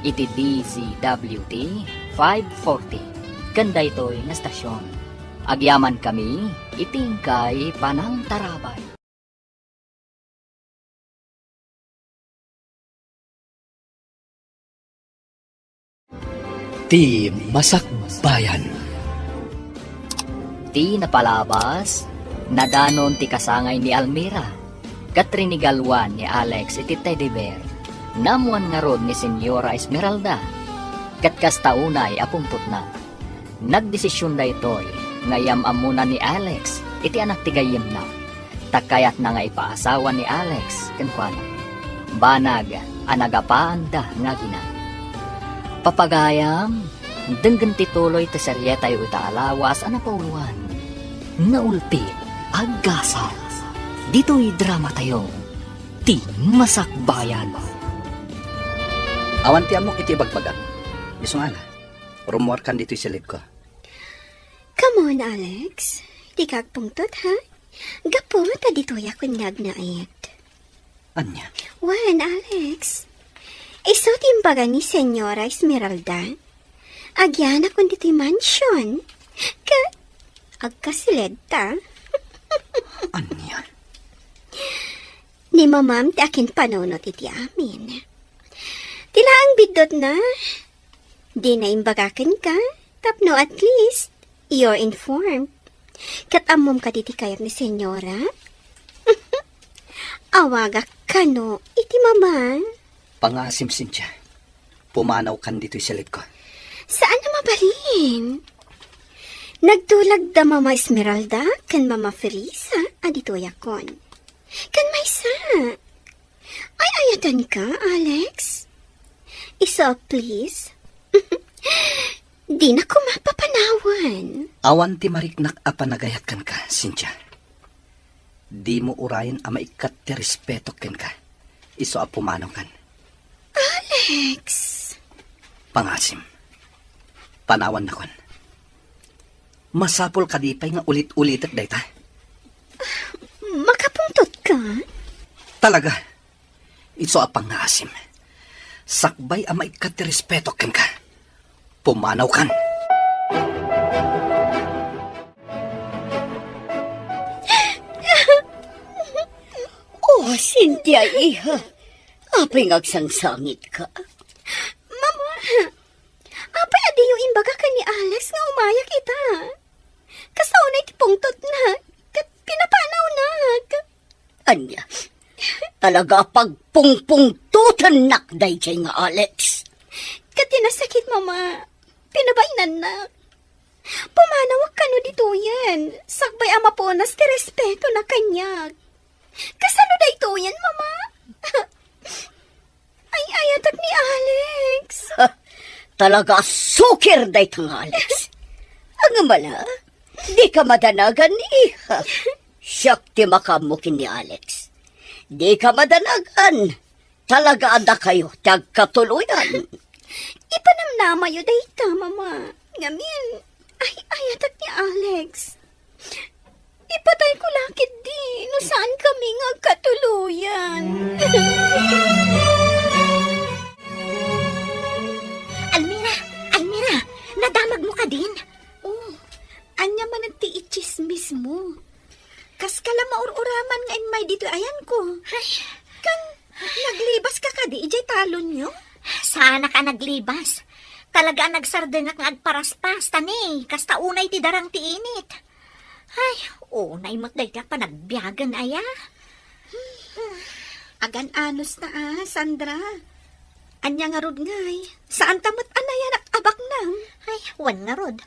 iti D Z W T five forty ken daytoy nga stasyon. Agyamankami iti inkay panangtarabay. Ti Masakbayan. Ti napalabas, nadanon ti kasangay ni Almira, ket rinigaluan ni Alex iti teddy bear. Naammuan ngarud ni Señora Esmeralda, ket kasta unay a pungtotna. Nagdesisyon daytoy nga iyam-ammona ni Alex iti anak ti gayyemna, ta kayatna nga ipaasawa ni Alex kenkuana. Banag a nagapaanda nga agina. Papagayam, denggen ti tuloy ti serietayo ita a lawas a napauloan, Naulpi, Aggasat. Ditoy dramatayo, Ti Masakbayan. Awan ti ammok iti ibagbagak. Isu nga ala, rummuarkan ditoy silidko. Come on, Alex. Dika agpungtot, ha? Gapu ta ditoyakon nga agnaed. Ania? Wen, Alex. Isu ti imbaga ni Señora Esmeralda. Agyanakon ditoy mansion. Ket agkasiledta. Ania? Ni mamam ti akinpanunot iti amin. Ti laeng biddutna, dina imbaga kenka, tapno at least, you're informed. Ket ammom kadi ti kayat ni Señora? Awagak kano iti mama. Pangaasim, Cynthia. Pumanawkan ditoy silidko. Saan a mabalin. Nagtulag da Mama Esmeralda ken Mama Felisa a ditoyakon. Ken maysa, ay-ayatenka, Alex? Isu a please. Dina koma papanawan. Awan ti mariknak a panagayat kenka, Cynthia. Dimo urayen a maikkat ti respetok kenka. Isu a pumanawkan. Alex! Pangaasim. Panawannakon. Masapul kadi pay nga ulit-ulitek dayta? Makapungtotka? Talaga. Isu a pangaasim. Sakbay a maikkat ti respetok kenka. Pumanawkan. Oh, Cynthia, iha. Apay nga agsangsangitka? Mama, apay a diyo imbaga ken ni Alex nga umayak ita? Kasta unay ti pungtotna, ket pinapanawnak. Ania, talaga a pagpungpungtotennak daydiay nga Alex. Ket ti nasakit, Mama, pinabainannak. Pumanawak kano ditoyen, sakbay a mapunas ti respetona kaniak. Kasano daytoyen, Mama? Ay-ayatek ni Alex. Ha, talaga a sukir dayta nga Alex. Agmala, dika madanagan, iha. Siak ti makaammo ken ni Alex. Dika madanagan. Talaga a dakayo ti agkatuloyan. Ipanamnamayo dayta, Mama. Ngamin, ay-ayatek ni Alex. Ipatayko la ketdi no saankami nga agkatuloyan. Almira! Almira! Nadamagmo kadin? Oh, ania manen ti itsismismo? Kaska la maur-uraman nga immay ditoy ayanko. Ay. Kan, Naglibaska kadi idiay talonyo? Saanak a naglibas. Talaga a nagsardengak nga agparaspas, ta ni, kasta unay ti darang ti init. Ay, unay met dayta panagbiagen aya. Agan-anos ta a, Sandra. Ania ngarud ngay? Saan ta met a nayanak a baknang? Ay, wen ngarud.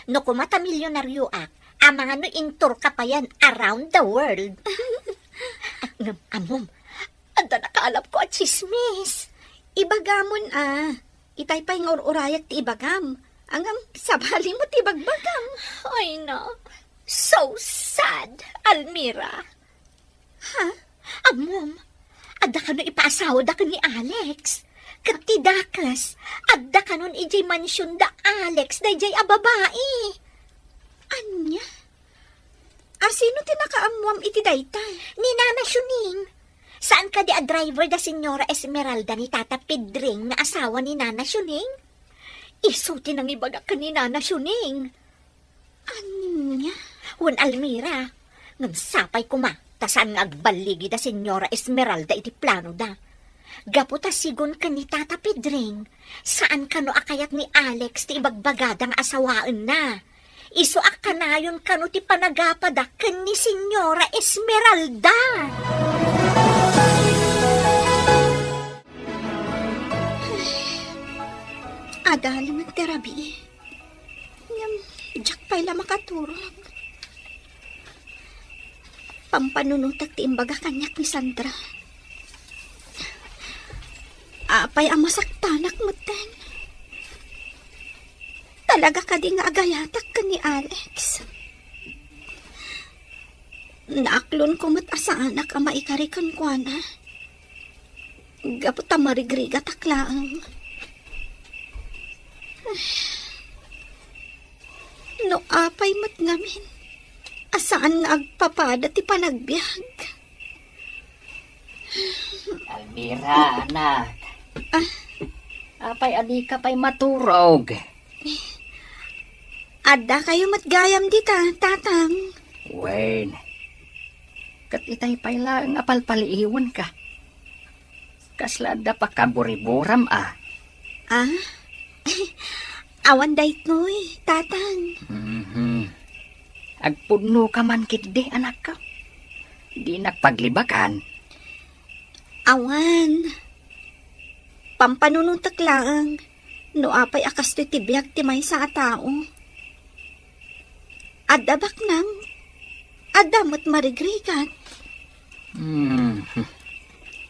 No kuma ta milyonarioak, amangan no intour ka payen around the world. Ngem, ammom, adda nakaalapko a tsismis. Ibagamon a. Itay pay nga ur-urayak ti ibagam. Ngem, sabali mo ti bagbagam. Ay, na. So sad, Almira. Ha? Ammom, adda kano ipaasawada ken ni Alex. Ket ti dakes, adda kanon idiay mansion da Alex daydiay a babai. Ania? A, sino ti nakaammoam iti dayta? Ni Nana Shuning. Saan kadi a driver da Senyora Esmeralda ni Tata Pedring nga asawa ni Nana Shuning? Isu ti nangibaga ken ni Nana Shuning. Ania? Wen, Almira, ngem sapay koma ta saan nga agballigi da Senyora Esmeralda iti planoda. Gapu ta sigun ken ni Tata Pedring, saan kano a kayat ni Alex ti ibagbagada nga asawaenna. Isu a kanayon kano ti panagapada ken ni Senyora Esmeralda. Adalem ti rabii. Ngem, diak pay la makaturog. Pampanunotek ti imbaga kaniak ni Sandra. Apay a masaktanak metten? Talaga kadi nga agayatak ken ni Alex? Naaklonko met a saanak a maikari kenkuana. Gapu ta marigrigatak laeng. No apay met ngamin a saan nga agpapada ti panagbiag. Almira, anak. Ah? Apay a dika pay maturog? Adda kayo met gayam dita, Tatang. Wen, ket itay pay laeng a palpaliiwenka. Kasla adda pakaburiburam a? Ah? Awan daytoy, Tatang. Mhm. Agpudno ka man ketdi, anakko. Dinak paglibakan. Awan. Pampanunotek laeng no apay a kastoy ti biag ti maysa a tao. Adda baknang, adda met marigrigat. Hmm.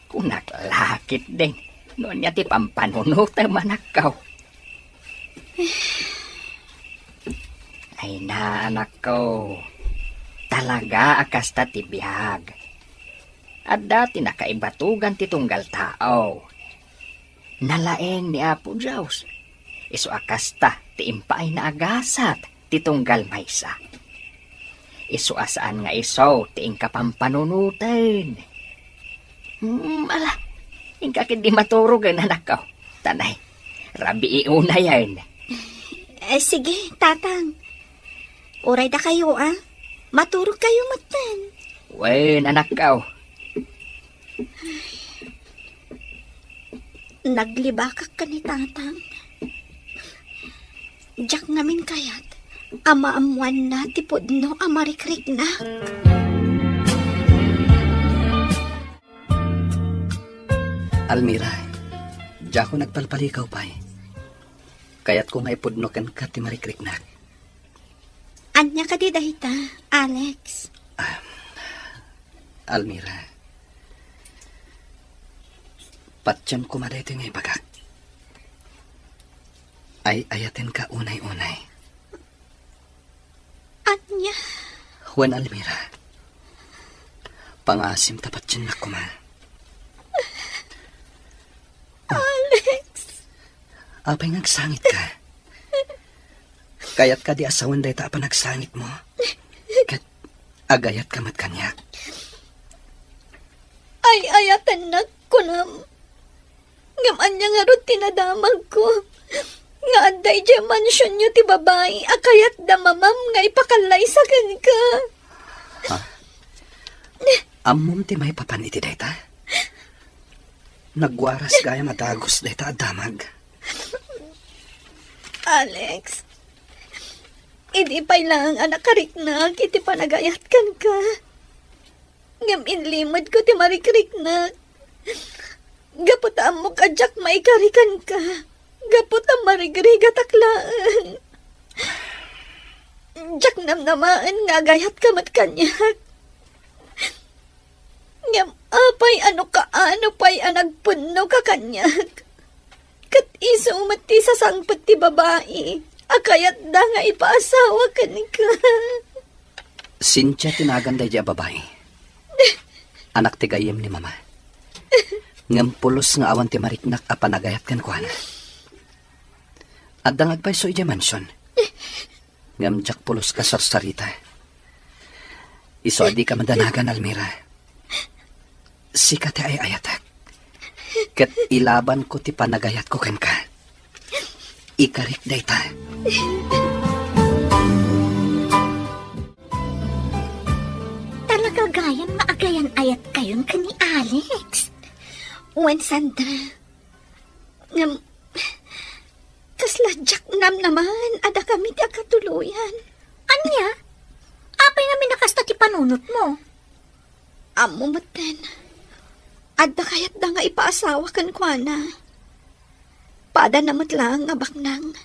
Kunak la ketdin, no ania ti pampanunotem, anakko. Ay na, anakko. Talaga a kasta ti biag. Adda ti nakaibatogan ti tunggal tao. Nalaeng ni Apo Dios. Isu a kasta ti impaayna a gasat ti tunggal maysa. Isu a saan nga isu ti inka pampanunoten. Hmm, ala, inka ketdi maturogen, anakko. Tanay, rabii unayen. Eh, sige, Tatang. Uray dakayo, a. Maturog kayo metten. Wen, anakko. Naglibakak ken ni Tatang. Diak ngamin kayat a maammoanna ti pudno a marikriknak. Almira, diakon agpalpalikaw pay. Kayatko nga ipudno kenka ti marikriknak. Ania kadi dayta, Alex? Ah, Almira, patiem koma daytoy nga ibagak. Ay-ayatenka unay-unay. Ania? Wen, Almira, pangaasim ta patiennak koma. Alex! Apay nga agsangitka? Kayat kadi a sawen dayta a panagsangitmo? Ket agayatka met kaniak? Ay-ayatennak, kunam. Ngem ania ngarud ti nadamagko nga adda idiay mansionyo ti babai a kayatda mamam nga ipakallaysa kenka? Ha? Ammom ti maipapan iti dayta? Nagwaras gayam a dagus dayta a damag. Alex, idi pay laeng a nakariknak iti panagayat kenka, ngem inlimedko ti marikriknak. Gapu ta ammok a diak maikari kenka, gapu ta marigrigatak laeng. Diak namnamaen nga agayatka met kaniak. Ngem apay a no kaano pay a nagpunnoka kaniak? Ket isu met ti sasangpet ti babai a kayatda nga ipaasawa kenka. Cynthia ti nagan daydiay a babai. Anak ti gayyem ni Mama. Ngem pulos nga awan ti mariknak a panagayat kenkuana. Adda nga agpayso idiay mansion. Ngem diak pulos kasarsarita. Isu a dika madanagan, Almira. Sika ti ay-ayatek. Ket ilabanko ti panagayatko kenka. Ikarik dayta. Talaga gayam nga agayan-ayatkayon ken ni Alex. Wen, Sandra. Ngem, kasla diak namnamaen a dakami ti agkatuloyan. Ania? Apay ngamin a kasta ti panunotmo? Ammo metten, adda kayatda nga ipaasawa kenkuana. Padana met laeng nga baknang.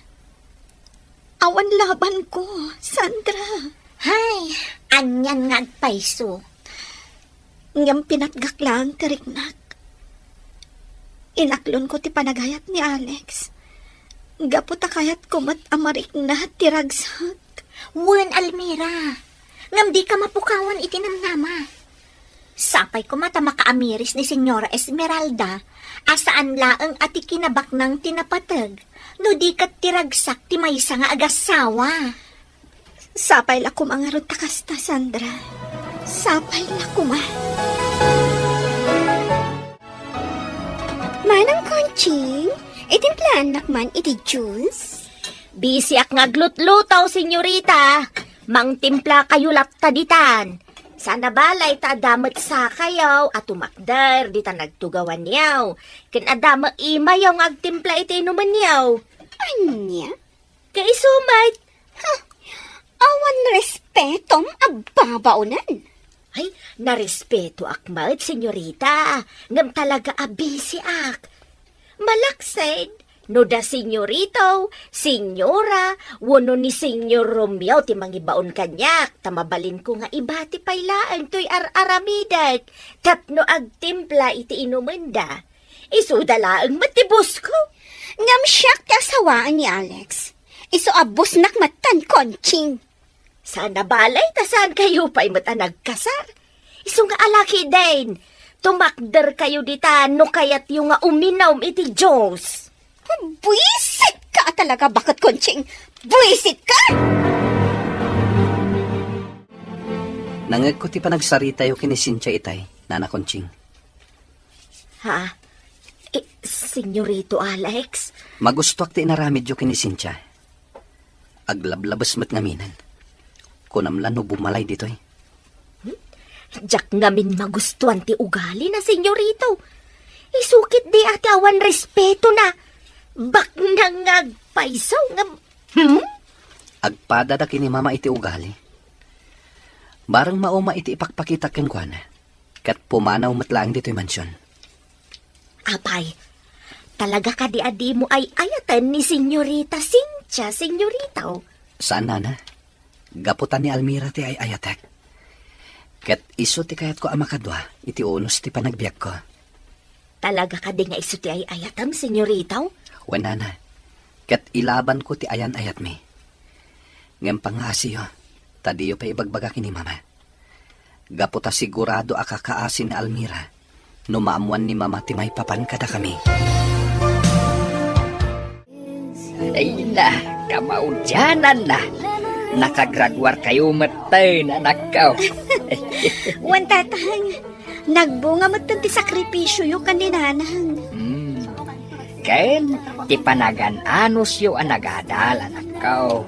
Awan labanko, Sandra. Hay, anian nga agpayso. Ngem pinatgak laeng ti riknak. Inaklonko ti panagayat ni Alex. Gapu ta kayatko met a marikna ti ragsak. Wen, Almira. Ngem dika mapukawan iti namnama. Sapay koma ta makaamiris ni Señora Esmeralda a saan laeng a ti kinabaknang ti napateg, no di ket ti ragsak ti maysa nga agassawa. Sapay la koma ngarud ta kasta, Sandra. Sapay la koma. Manang Conching, itimplaannak man iti juice? Bisiak nga aglutluto, senyorita. Mangtimpla kayo latta ditan. Sana balay ta adda met sakayo a tumakder ditan agtugawanyo. Ken adda met imayo nga agtimpla iti inumenyo. Ania? Kaiso met. Huh, awan respetom a babaonen. Ay, narespetoak met, senyorita. Ngem talaga a bisiak. Malaksid, no da senyorito, senyora, wenno ni Senyor Romeo ti mangibaon kaniak, ta mabalinko nga ibati pay laeng toy ar-aramidek tapno agtimpla iti inumenda. Isuda laeng met ti bosko. Ngem siak ti asawaan ni Alex. Isu a bosnak metten, Conching. Sana balay ta saan kayo pay met a nagkasar. Isu nga alakiden, tumakder kayo dita no kayatyo nga uminom iti juice. Buisit ka talaga, baket Conching. Buisit ka! Nangegko ti panagsaritayo ken ni Cynthia itay, Nana Conching. Ha? Eh, Senyorito Alex? Magustuak ti inaramidyo ken ni Cynthia. Aglablabes met ngaminen. Kunam la no bumalay ditoy. Hmm? Diak ngamin magustuan ti ugali na, senyorito. Isukit di ati awan respeto na. Baknang nga agpayso nga, hmm? Agpada da ken ni Mama iti ugali. Bareng mauma iti ipakpakita kenkuana. Ket pumanaw met laeng ditoy mansion. Apay, talaga kadi a dimo ay-ayaten ni Senyorita Cynthia, senyorito? Saan, Nana. Gapu ta ni Almira ti ay-ayatek. Ket isu ti kayatko a makadua iti unos ti panagbiagko. Talaga kadi nga isu ti ay-ayatem, senyorito? Wen, Nana. Ket ilabanko ti ayan-ayatmi. Ngem pangngaasiyo, ta diyo pay ibagbaga ken ni Mama. Gapu ta sigurado a kakaasi ni Almira no maammoan ni Mama ti maipapan kadakami. Ay na, kamaudianan na. Nakagraduar kayo metten, anakko. Wen, Tatang, nagbunga metten ti sakripisioyo ken ni Nanang. Hmm. Ken ti panagan-anosyo a nagadal, anakko.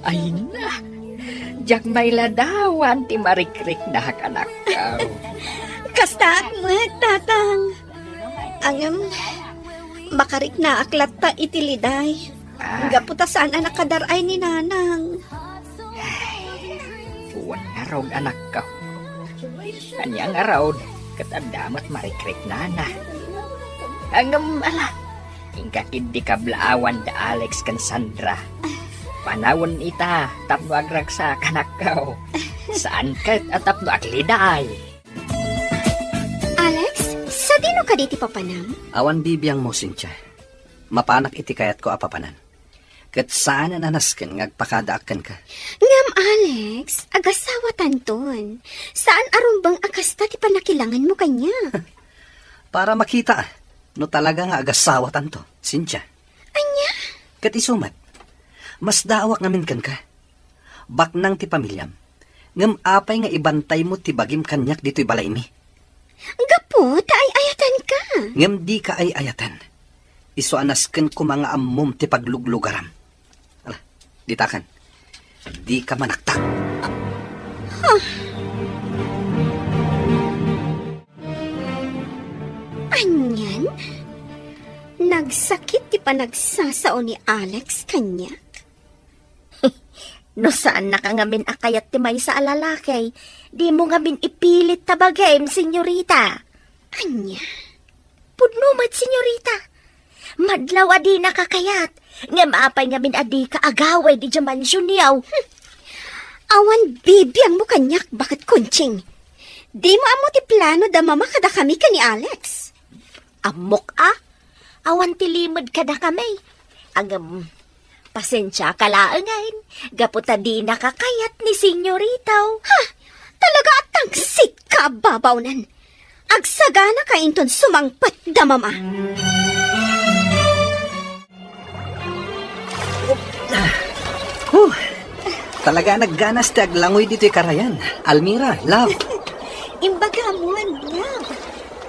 Ay na, diak mailadawan ti marikriknak, anakko. Kastaak met, Tatang. Ngem, makariknaak latta iti liday. Ah. Gapu ta saan a nakadar-ay ni Nanang. Wen ngarud, anakko. Ania ngarud, ket adda met marikriknana. Ngem, ala, inka ketdi kablaawan da Alex ken Sandra. Panawen ita tapno agragsak, anakko. Saan ket a tapno agliday. Alex, sadino kadi ti papanam? Awan bibiangmo, Cynthia. Mapanak iti kayatko a papanan. Ket saanen a nasken nga agpakadaak kenka. Ngem, Alex, agasawatanton. Saan a rumbeng a kasta ti pannakilangenmo kaniak. Para makita no talaga nga agasawatanto, Cynthia. Ania? Ket isu met, masdaawak ngamin kenka. Baknang ti pamiliam. Ngem apay nga ibantaymo ti bagim kaniak ditoy balaymi? Gapu ta ay-ayatanka. Ngem dika ay-ayaten. Isu a nasken koma nga ammom ti pagluglugaram. Ala, ditakan. Dika manaktak. Huh. Anian? Nagsakit ti panagsasao ni Alex kaniak. No saannaka ngamin a kayat ti maysa a lalaki, dimo ngamin ipilit ta bagim, senyorita. Ania? Pudno met, senyorita. Madlaw a dinaka kayat, ngem apay ngamin a dika agawid idiay mansionyo? Hmm. Awan bibiangmo kaniak, baket Conching. Dimo ammo ti plano da Mama kadakami ken ni Alex. Ammok a, awan ti limed kadakami. Ngem, pasensiaka laengen, gapu ta dinaka kayat ni senyorita. Ha! Talaga a tangsit ka a babaunan. Agsaganaka inton sumangpet da Mama. Huh! Talaga a nagganas ti aglangoy ditoy karayan. Almira, love. Imbagam, love.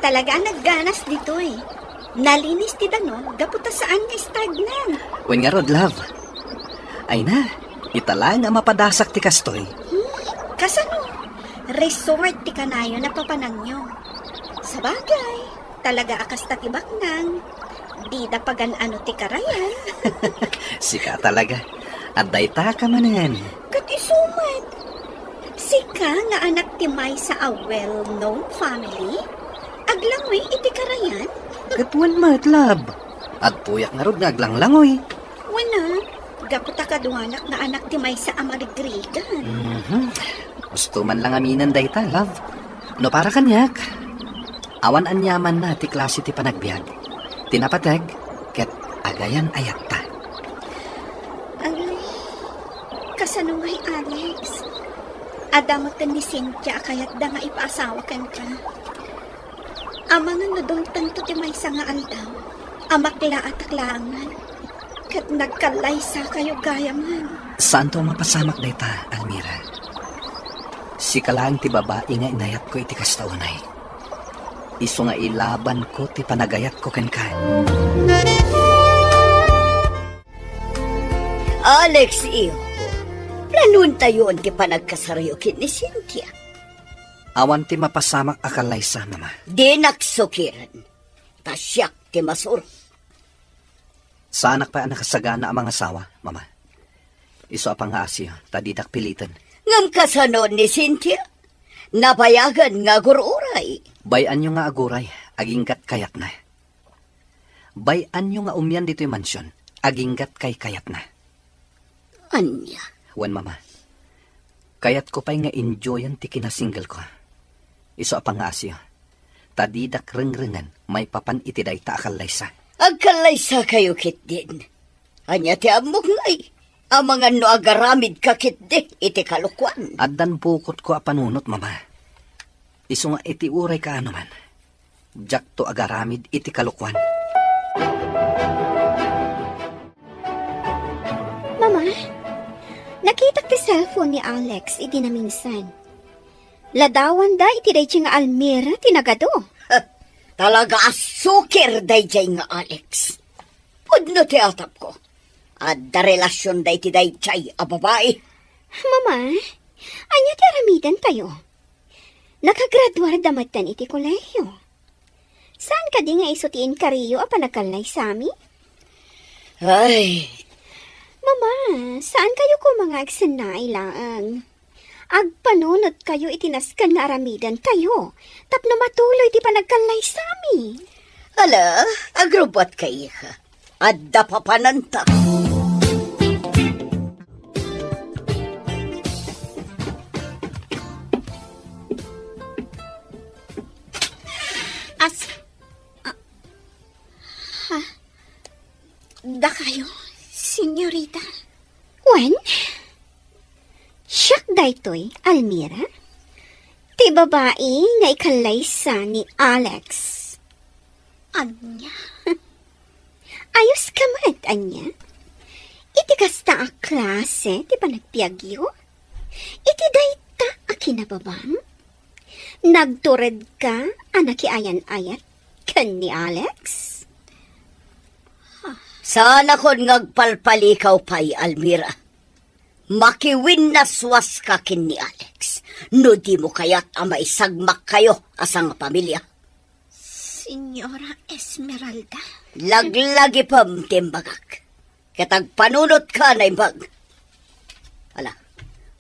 Talaga a nagganas ditoy. Nalinis ti danum gapu ta saan nga stagnan. Wen ngarud, love. Ay na, ita laeng a mapadasak ti kastoy. Hmm, kasano? Resort ti kanayon a papananyo. Sabagay, talaga a kasta ti baknang. Dida pagan-ano ti karayan. Sika talaga. Adda ita ka manen. Ket isu met. Sika nga anak ti maysa a well-known family? Aglangoy iti karayan? Ket wen met, love. Adtoyak ngarud nga aglanglangoy. Wen a, gapu ta kaduanak nga anak ti maysa a marigrigan. Mhm. Gusto man lang aminen dayta, love. No para kaniak, awan aniamanna ti klase ti panagbiag. Ti napateg, ket agayan-ayatta. Ay, kasano ngay, Alex? Adda metten ni Cynthia a kayatda nga ipaasawa kenka. Amangan no dumtengto ti maysa nga aldaw, a maklaatak laengen, ket nagkallaysakayo gayamen. Saanto a mapasamak dayta, Almira. Sika laeng ti babai nga inayatko iti kasta unay. Isu nga ilabanko ti panagayatko kenka. Alex, iho, planoentayon ti panagkasaryo ken ni Cynthia. Awan ti mapasamak a kallaysa, Mama. Dinak sukiren, ta siak ti masuro. Saanak pay a nakasagana a mangasawa, Mama. Isu a pangngaasiyo, ta didak piliten. Ngem kasano ni Cynthia? Nabayagen nga agur-uray. Bay-anyo nga aguray, aginggat kayatna. Bay-anyo nga umian ditoy mansion, aginggat kaykayatna. Ania? Wen, Mama. Kayatko pay nga enjoyen ti kinasingleko. Isu a pangngaasiyo, ta didak rengrengen maipapan iti dayta a kallaysa. Agkallaysakayo ketdin. Ania ti ammok ngay? Amangan no agaramidka ketdi iti kalokuan. Addan bukotko a panunot, Mama. Isu nga iti uray kaano man, diakto agaramid iti kalokuan. Mama, nakitak ti cellphone ni Alex idi naminsan. Ladawanda iti daydiay nga Almira ti nagadu. Talaga a sukir daydiay nga Alex. Pudno ti atapko. Adda relasionda iti daydiay a babai. Mama, ania ti aramidentayo? Nakagraduarda metten iti kolehio. Saan kadi nga isu ti inkariyo a panagkallaysami? Ay. Mama, saan kayo koma nga agsennaay laeng? Agpanunot kayo iti nasken nga aramiden tayo tapno matuloy ti panagkallaysami. Ala, agrubbuat ka, iha. Adda papananta. As-, ah, ha? Dakayo, senyorita? Wen, siak daytoy, Almira. Ti babai nga ikallaysa ni Alex. Ania? Ayos ka met, ania? Iti kasta a klase ti panagbiagyo? Iti dayta a kinababang? Nagtured ka a nakiayan-ayat ken ni Alex? Saanakon nga agpalpalikaw pay, Almira. Makiwinnaswas ka ken ni Alex no dimo kayat a maisagmak kayo a sangapamilya. Señora Esmeralda? Laglagipem ti imbagak. Ket agpanunot ka, naimbag. Ala,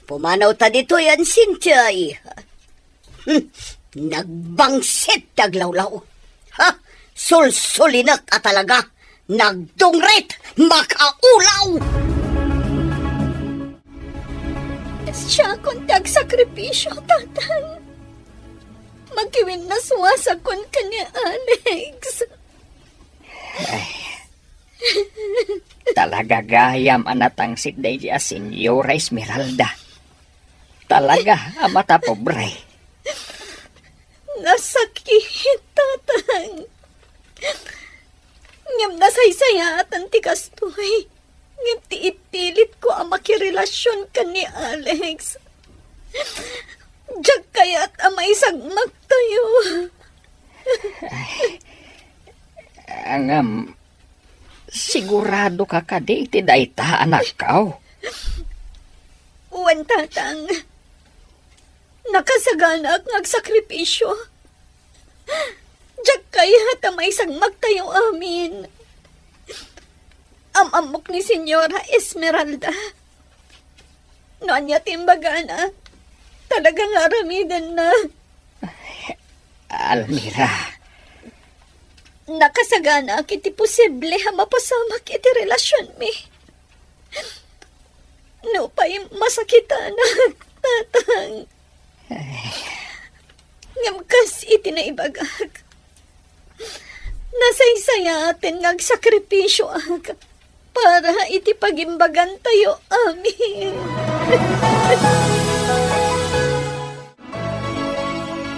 pumanaw ta ditoy, Cynthia, iha. Hmm, nagbangsit ti aglawlaw. Ha? Sulsulinek a talaga. Nagdungrit, makaulaw! Siakon ti agsakripisio, tatang. Makiwinnaswasakon ken ni Alex. Ay, talaga gayam a natangsit daydi a Señora Esmeralda. Talaga a matapobre. Nasakit, tatang. Ngem nasaysayaaten ti kastoy. Ngem ti ipilitko a makirelasion ken ni Alex, diak kayat a maisagmaktayo. Ay, ngem, sigurado ka kadi iti dayta, anakko? Wen, tatang. Nakasaganaak nga agsakripisio. Diak kayat a maisagmaktayo amin. Am-ammok ni Señora Esmeralda. No ania ti imbagana, talaga nga aramidenna. Almira. Nakasaganaak iti posible a mapasamak iti relasionmi. Nupay masakitanak, tatang. Ay. Ngem kas iti naibagak, nasaysayaaten nga agsakripisioak para iti pagimbagantayo amin.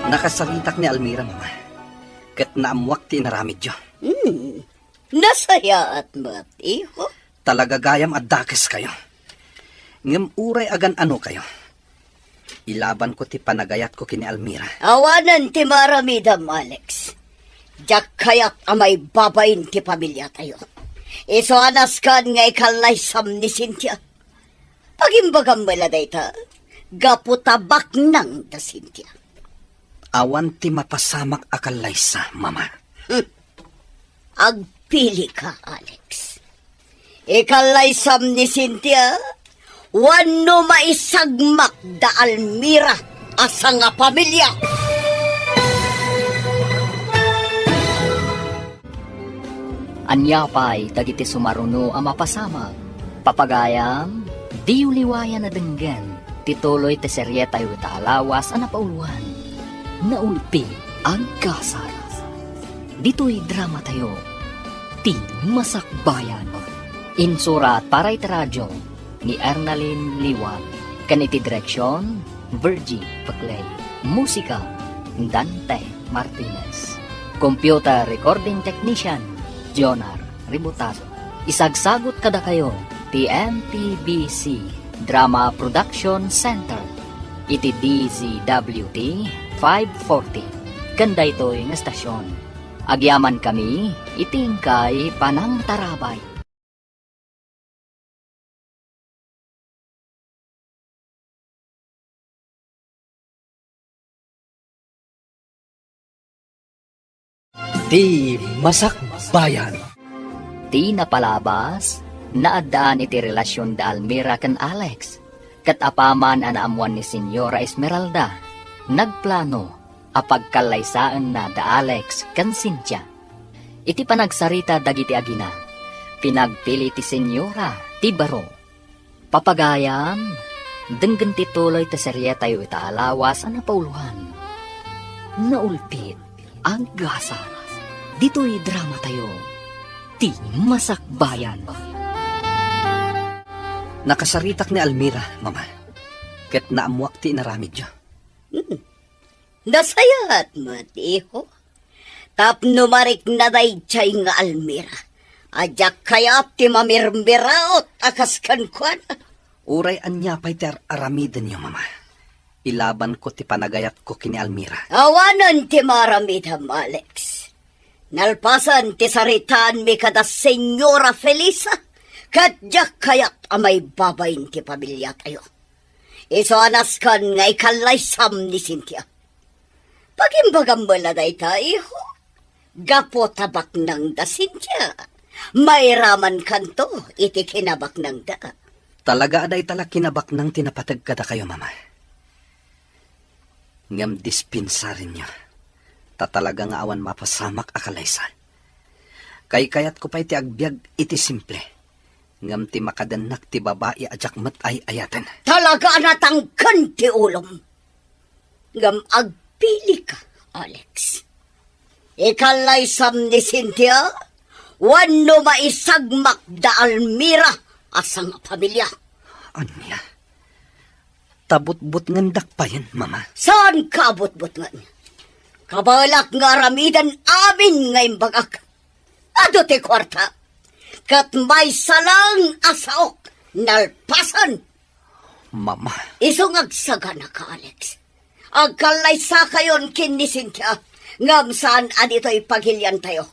Nakasaritak ni Almira, Mama, ket naammoak ti inaramidyo. Hmm. Nasayaat met, iho. Talaga gayam a dakeskayo. Ngem uray agan-anokayo, ilabanko ti panagayatko ken ni Almira. Awanen ti maaramidem, Alex. Diak kayat a maibabain ti pamiliatayo. Isu a nasken nga ikallaysam ni Cynthia. Pagimbagam met la dayta, gapu ta baknang da Cynthia. Awan ti mapasamak a kallaysa, Mama. Hmm. Agpili ka, Alex. Ikallaysam ni Cynthia, wenno maisagmak da Almira a sangapamilya. Ania pay dagiti sumaruno a mapasamak? Papagayam, diyo liwayan a denggen ti tuloy ti serietayo ita a lawas a napauluan, Naulpi Agkasar. Ditoy dramatayo, Ti Masakbayan. Insurat para iti radio ni Ernalyn Liwan, ken iti direksion, Virgie Paclay. Musika, Dante Martinez. Computer recording technician, Jonar Ributazo. Isagsagut kadakayo ti M P B C Drama Production Center iti D Z W T five forty ken daytoy nga estasion. Agyamankami iti inkay panangtarabay. Ti Masakbayan. Ti napalabas, naaddaan iti relasion da Almira ken Alex, ket apaman a naammuan ni Señora Esmeralda, nagplano a pagkallaysaenna da Alex ken Cynthia. Iti panagsarita dagiti agina, pinagpili ti Señora ti baro. Papagayam, denggen ti tuloy ti serietayo ita a lawas a napauloan. Naulpit, aggasat, ditoy dramatayo, Ti Masakbayan. Nakasaritak ni Almira, Mama, ket naammuak ti inaramidyo. Hmm. Nasayaat met, iho. Tapno marikna daydiay nga Almira, a diak kayat ti mamirmiraot a kas kenkuana. Uray ania pay ti ar-aramidenyo, Mama, ilabanko ti panagayatko ken ni Almira. Awanen ti maaramidem, Alex. Nalpasen ti saritaanmi kada Señora Felisa, ket diak kayat a maibabain ti pamiliatayo. Isu a nasken nga ikallaysam ni Cynthia. Pagimbagam met la dayta, iho. Gapu ta baknang da Cynthia, mairamankanto iti kinabaknangda. Talaga a dayta la kinabaknang ti napateg kadakayo, Mama. Ngem dispensarenyo, ta talaga nga awan mapasamak a kalaysa. Kaykayatko pay ti agbiag iti simple, ngem ti makadennak ti babai a diak met ay-ayaten. Talaga a natangken ti ulom. Ngem agpilika, Alex. Ikallaysam ni Cynthia, wenno maisagmak da Almira a sangapamilia. Ania? Ta butbutngendak payen, Mama? Saanka a butbutngen. Kabaelak nga aramiden amin nga imbagak. Adu ti kuarta. Ket maysa lang a saok, nalpasen. Mama. Isu nga agsaganaka, Alex. Agkallaysakayon ken ni Cynthia, ngem saan a ditoy pagiliantayo.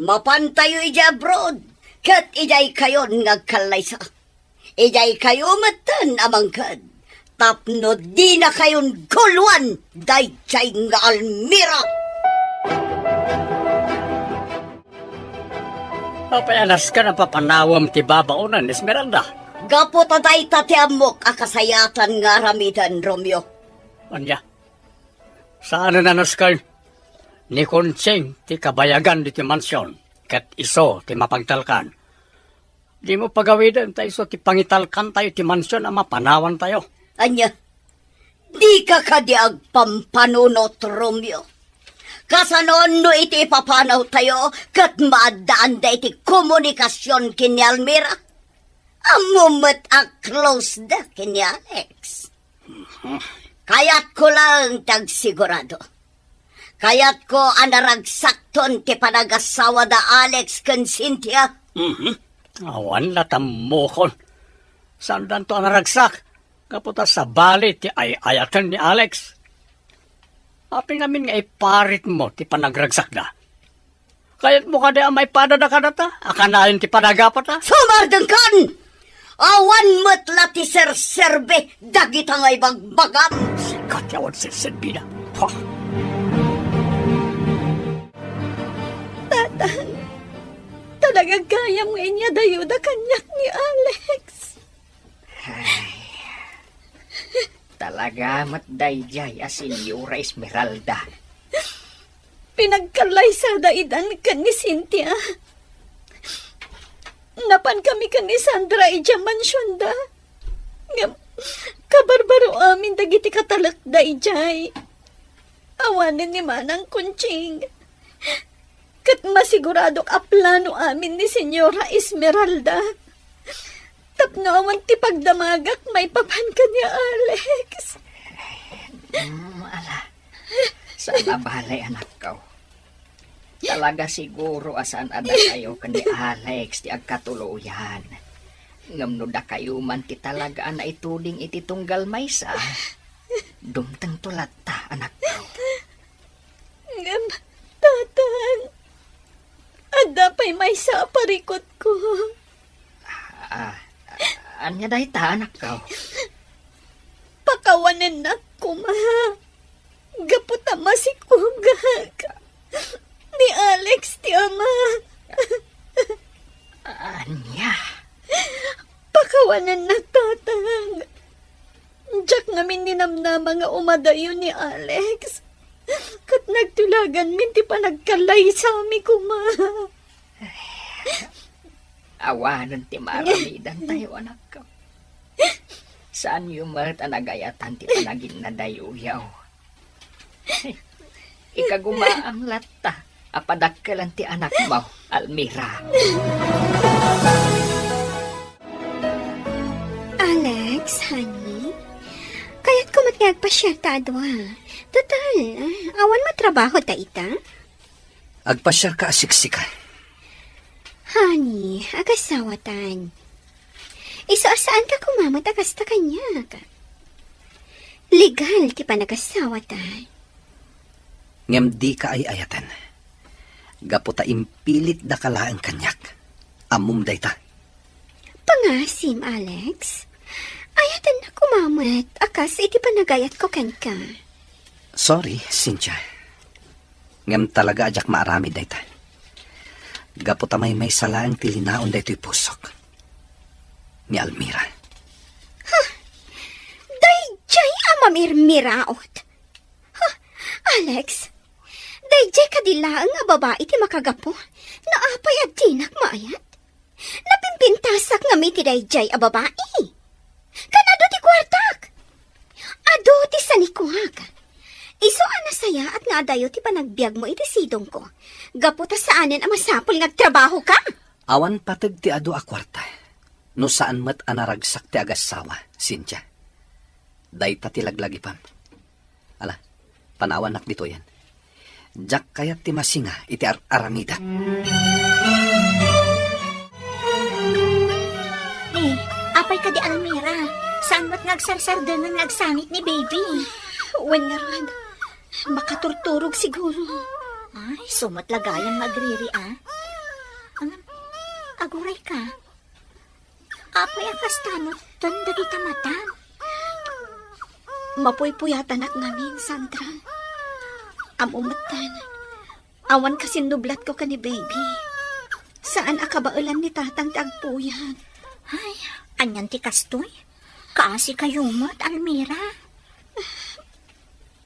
Mapantayo idiay abroad, ket idiaykayon nga agkallaysa. Idiaykayo metten a mangted, tapno dinakayon guluan daydiay nga Almira. Apay a nasken a papanawem ti babaonen, Esmeralda? Gapu ta dayta ti ammok a kasayaatan nga aramiden, Romeo. Ania? Saanen a nasken? Ni Conching ti kabayagan diti mansion, ket isu ti mapagtalkan. Dimo pagawiden ta isu ti pangitalkantayo ti mansion a mapanawantayo. Ania? Dika kadi agpampanunot, Romeo? Kasano no iti ipapanawtayo ket maaddaanda iti komunikasion ken ni Almira? Ammom met a close da ken ni Alex. Kayatko laeng ti agsigurado. Kayatko a naragsakton ti panagasawa da Alex ken Cynthia. Mhm. Awan la tammokon. Saandanto a naragsak? Gapu ta sabali ti ay-ayaten ni Alex. Apay ngamin nga iparitmo ti panagragsakda? Kayatmo kadi a maipadada kadata a kanayon ti panagapata? Sumardengkan! Awan met la ti serserbi dagita nga ibagbagam. Sika ti awan serserbina. Ha? Tatang, talaga gayam nga inyadayuda kaniak ni Alex. Ay, talaga met daydiay a Señora Esmeralda. Pinagkallaysada idan ken ni Cynthia. Napankami ken ni Sandra idiay mansionda. Ngem, kabarbaro amin dagiti katalekda idiay. Awanen ni Manang Conching. Ket masiguradok a plano amin ni Señora Esmeralda. Tapno awan ti pagdamagak maipapan ken ni Alex. Mm, ala. Saan a bale, anakko. Talaga siguro a saan a dakayo ken ni Alex ti agkatuloyan. Ngem no dakayo man ti talaga a naituding iti tunggal maysa, dumtengto latta, anakko. Ngem, Tatang, adda pay maysa a parikutko. Ah, ania dayta, anakko? Pakawanennak koma. Gapu ta masikugak. ni Alex ti ama. Ania? Pakawanennak, Tatang. Diak ngamin ninamnama nga umadayo ni Alex. Ket nagtulaganmin ti panagkalaysami koma. Awanen ti maaramidantayo, anakko. Saanyo met a nagayatan ti panaginnadayoyo. Ikagumaam latta a padakkelan ti anakmo, Almira. Alex, honey, kayatko met nga agpasiarta a dua. Total, awan matrabaho ta ita. Agpasiarka a siksika. Honey, agasawatan. Isu a saanka koma met a kasta kaniak. Legal ti panagasawata. Ngem dika ay-ayaten. Gapu ta impilitdaka laeng kaniak. Ammom dayta. Pangasim, Alex. Ayatennak koma met a kas iti panagayatko kenka. Sorry, Cynthia. Ngem talaga a diak maaramid dayta. Gapu ta maymaysa laeng ti linaon daytoy pusok ni Almira. Ha? Daydiay a mamirmiraot? Ha? Alex, daydiay kadi laeng a babai ti makagapu no apay a dinak maayat? Napimpintasak ngem iti daydiay a babai. Kan adu ti kuartak. Adu ti sanikuak. Isu a nasayaat nga adayo ti panagbiagmo iti sidongko. Gapu ta saanen a masapul nga agtrabahoka. Awan pateg ti adu a kuarta. No saan met a naragsak ti agassawa, Cynthia. Dayta ti laglagipam. Ala, panawannak ditoyen. Diak kayat ti masinga iti ar-aramidak. Eh, apay kadi Almira? Saan met nga agsarsardengen nga agsanit ni baby? Wen ngarud, makaturturog siguro. Ay, isu met la gayam nga agriri, a. Ngem, aguray ka. Apay a kasta met dagita matam? Mapuypuyatanak ngamin, Sandra. Ammom metten, awan kasinnublatko ken ni baby. Saan a kabaelan ni tatang ti agpuyat. Ay, anian ti kastoy? Kaasikayo met, Almira.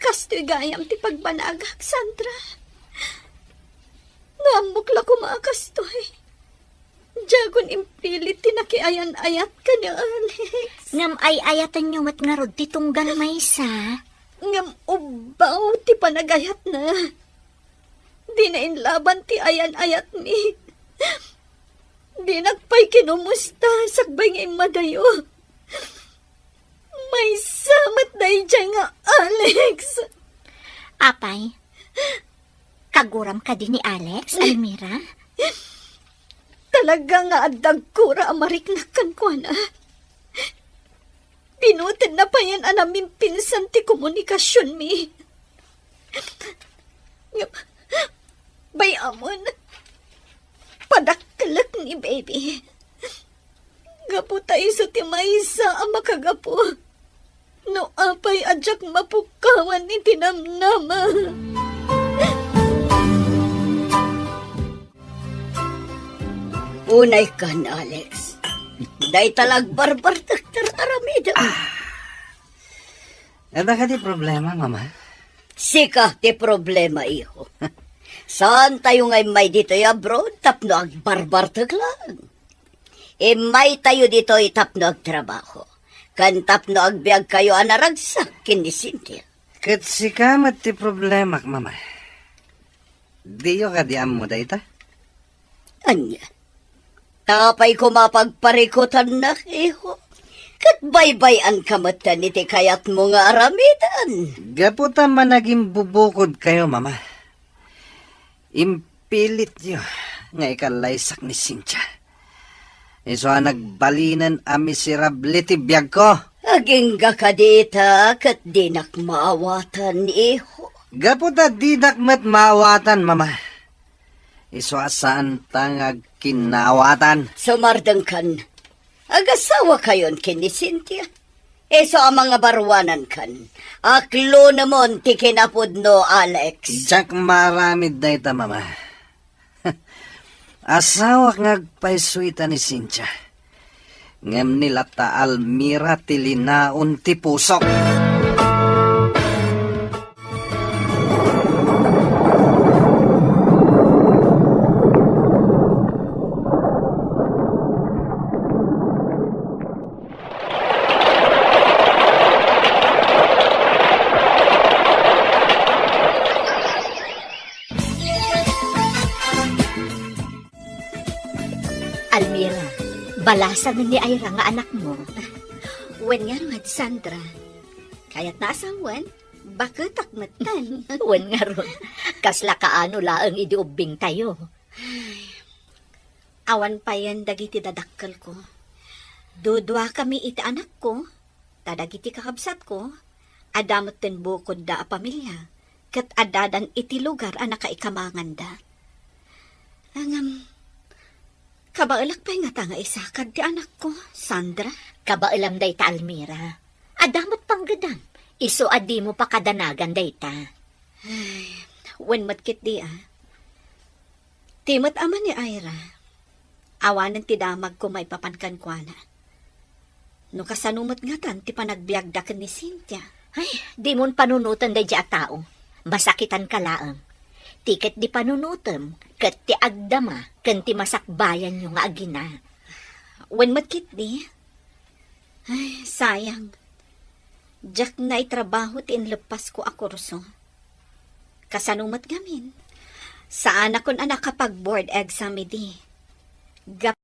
Kastoy gayam ti pagbanagak, Sandra. No ammok la koma a kastoy, diakon impilit ti nakiayan-ayat ken ni Alex. Ngem ay-ayatenyo met ngarud ti tunggal maysa. Ngem ubbaw ti panagayatna. Dina inlaban ti ayan-ayatmi. Dinak pay kinumusta sakbay nga immadayo. Maysa met daydiay nga Alex. Apay, kaguram kadi ni Alex, Almira? Talaga nga adda agkura a mariknak kenkuana. Binutedna payen a namimpinsan ti komunikasionmi. Ngem, bay-amon, padakkelek ni baby. Gapu ta isu ti maysa a makagapu no apay a diak mapukkawan iti namnama. Unay kan, Alex. Dayta la agbarbartek ti ar-aramidem. Adda kadi problema, Mama? Sika ti problema, iho. Saantayo nga immay ditoy abroad tapno agbarbartek laeng. Immaytayo ditoy tapno agtrabaho, ken tapno agbiagkayo a naragsak ken ni Cynthia. Ket sika met ti problemak, Mama. Diyo kadi ammo dayta? Ania? Ta apay koma pagparikutannak, iho? Ket baybay-anka metten iti kayatmo nga aramiden. Gapu ta managimbubukodkayo, Mama. Impilityo nga ikalaysak ni Cynthia. Isu a nagbalinen a miserable ti biagko. Agingga kadi ita ket dinak maawatan, iho. Gapu ta dinak met maawatan, Mama. Isu a saanta nga agkinnaawatan. Sumardengkan. Agasawakayon ken ni Cynthia. Isu a mangabaruanankan. Aklonemon ti kinapudno, Alex. Diak maaramid dayta, Mama. Asawak nga agpayso ita ni Cynthia. Ngem ni latta Almira ti linaon ti pusok. Almira, balasang ni Ira nga anakmo. Wen ngarud, Sandra. Kayatna a sawen, baketak metten. Wen ngarud, kasla kaano laeng idi ubbingtayo. Awan payen dagiti dadakkelko. Duduakami iti anakko, ta dagiti kakabsatko, adda metten bukodda a pamilia, ket addadan iti lugar a nakaikamanganda. Ngem, kabaelak pay ngata nga isakad ti anakko, Sandra? Kabaelam dayta, Almira. Adda met panggedam, isu a dimo pakadanagan dayta. Ay, wen met ketdi, a. Ti met ama ni Ira, awanen ti damagko maipapan kenkuana. No kasano met ngatan ti panagbiagda ken ni Cynthia? Ay, dimon panunoten daydiay a tao. Masakitanka laeng. Ti ketdi panunotem ket ti agdama ken ti masakbayanyo nga agina. Wen met ketdi? Ay, sayang. Diak naitrabaho ti inleppasko a kurso. Kasano met ngamin? Saanakon a nakapag-board exam idi. Gap-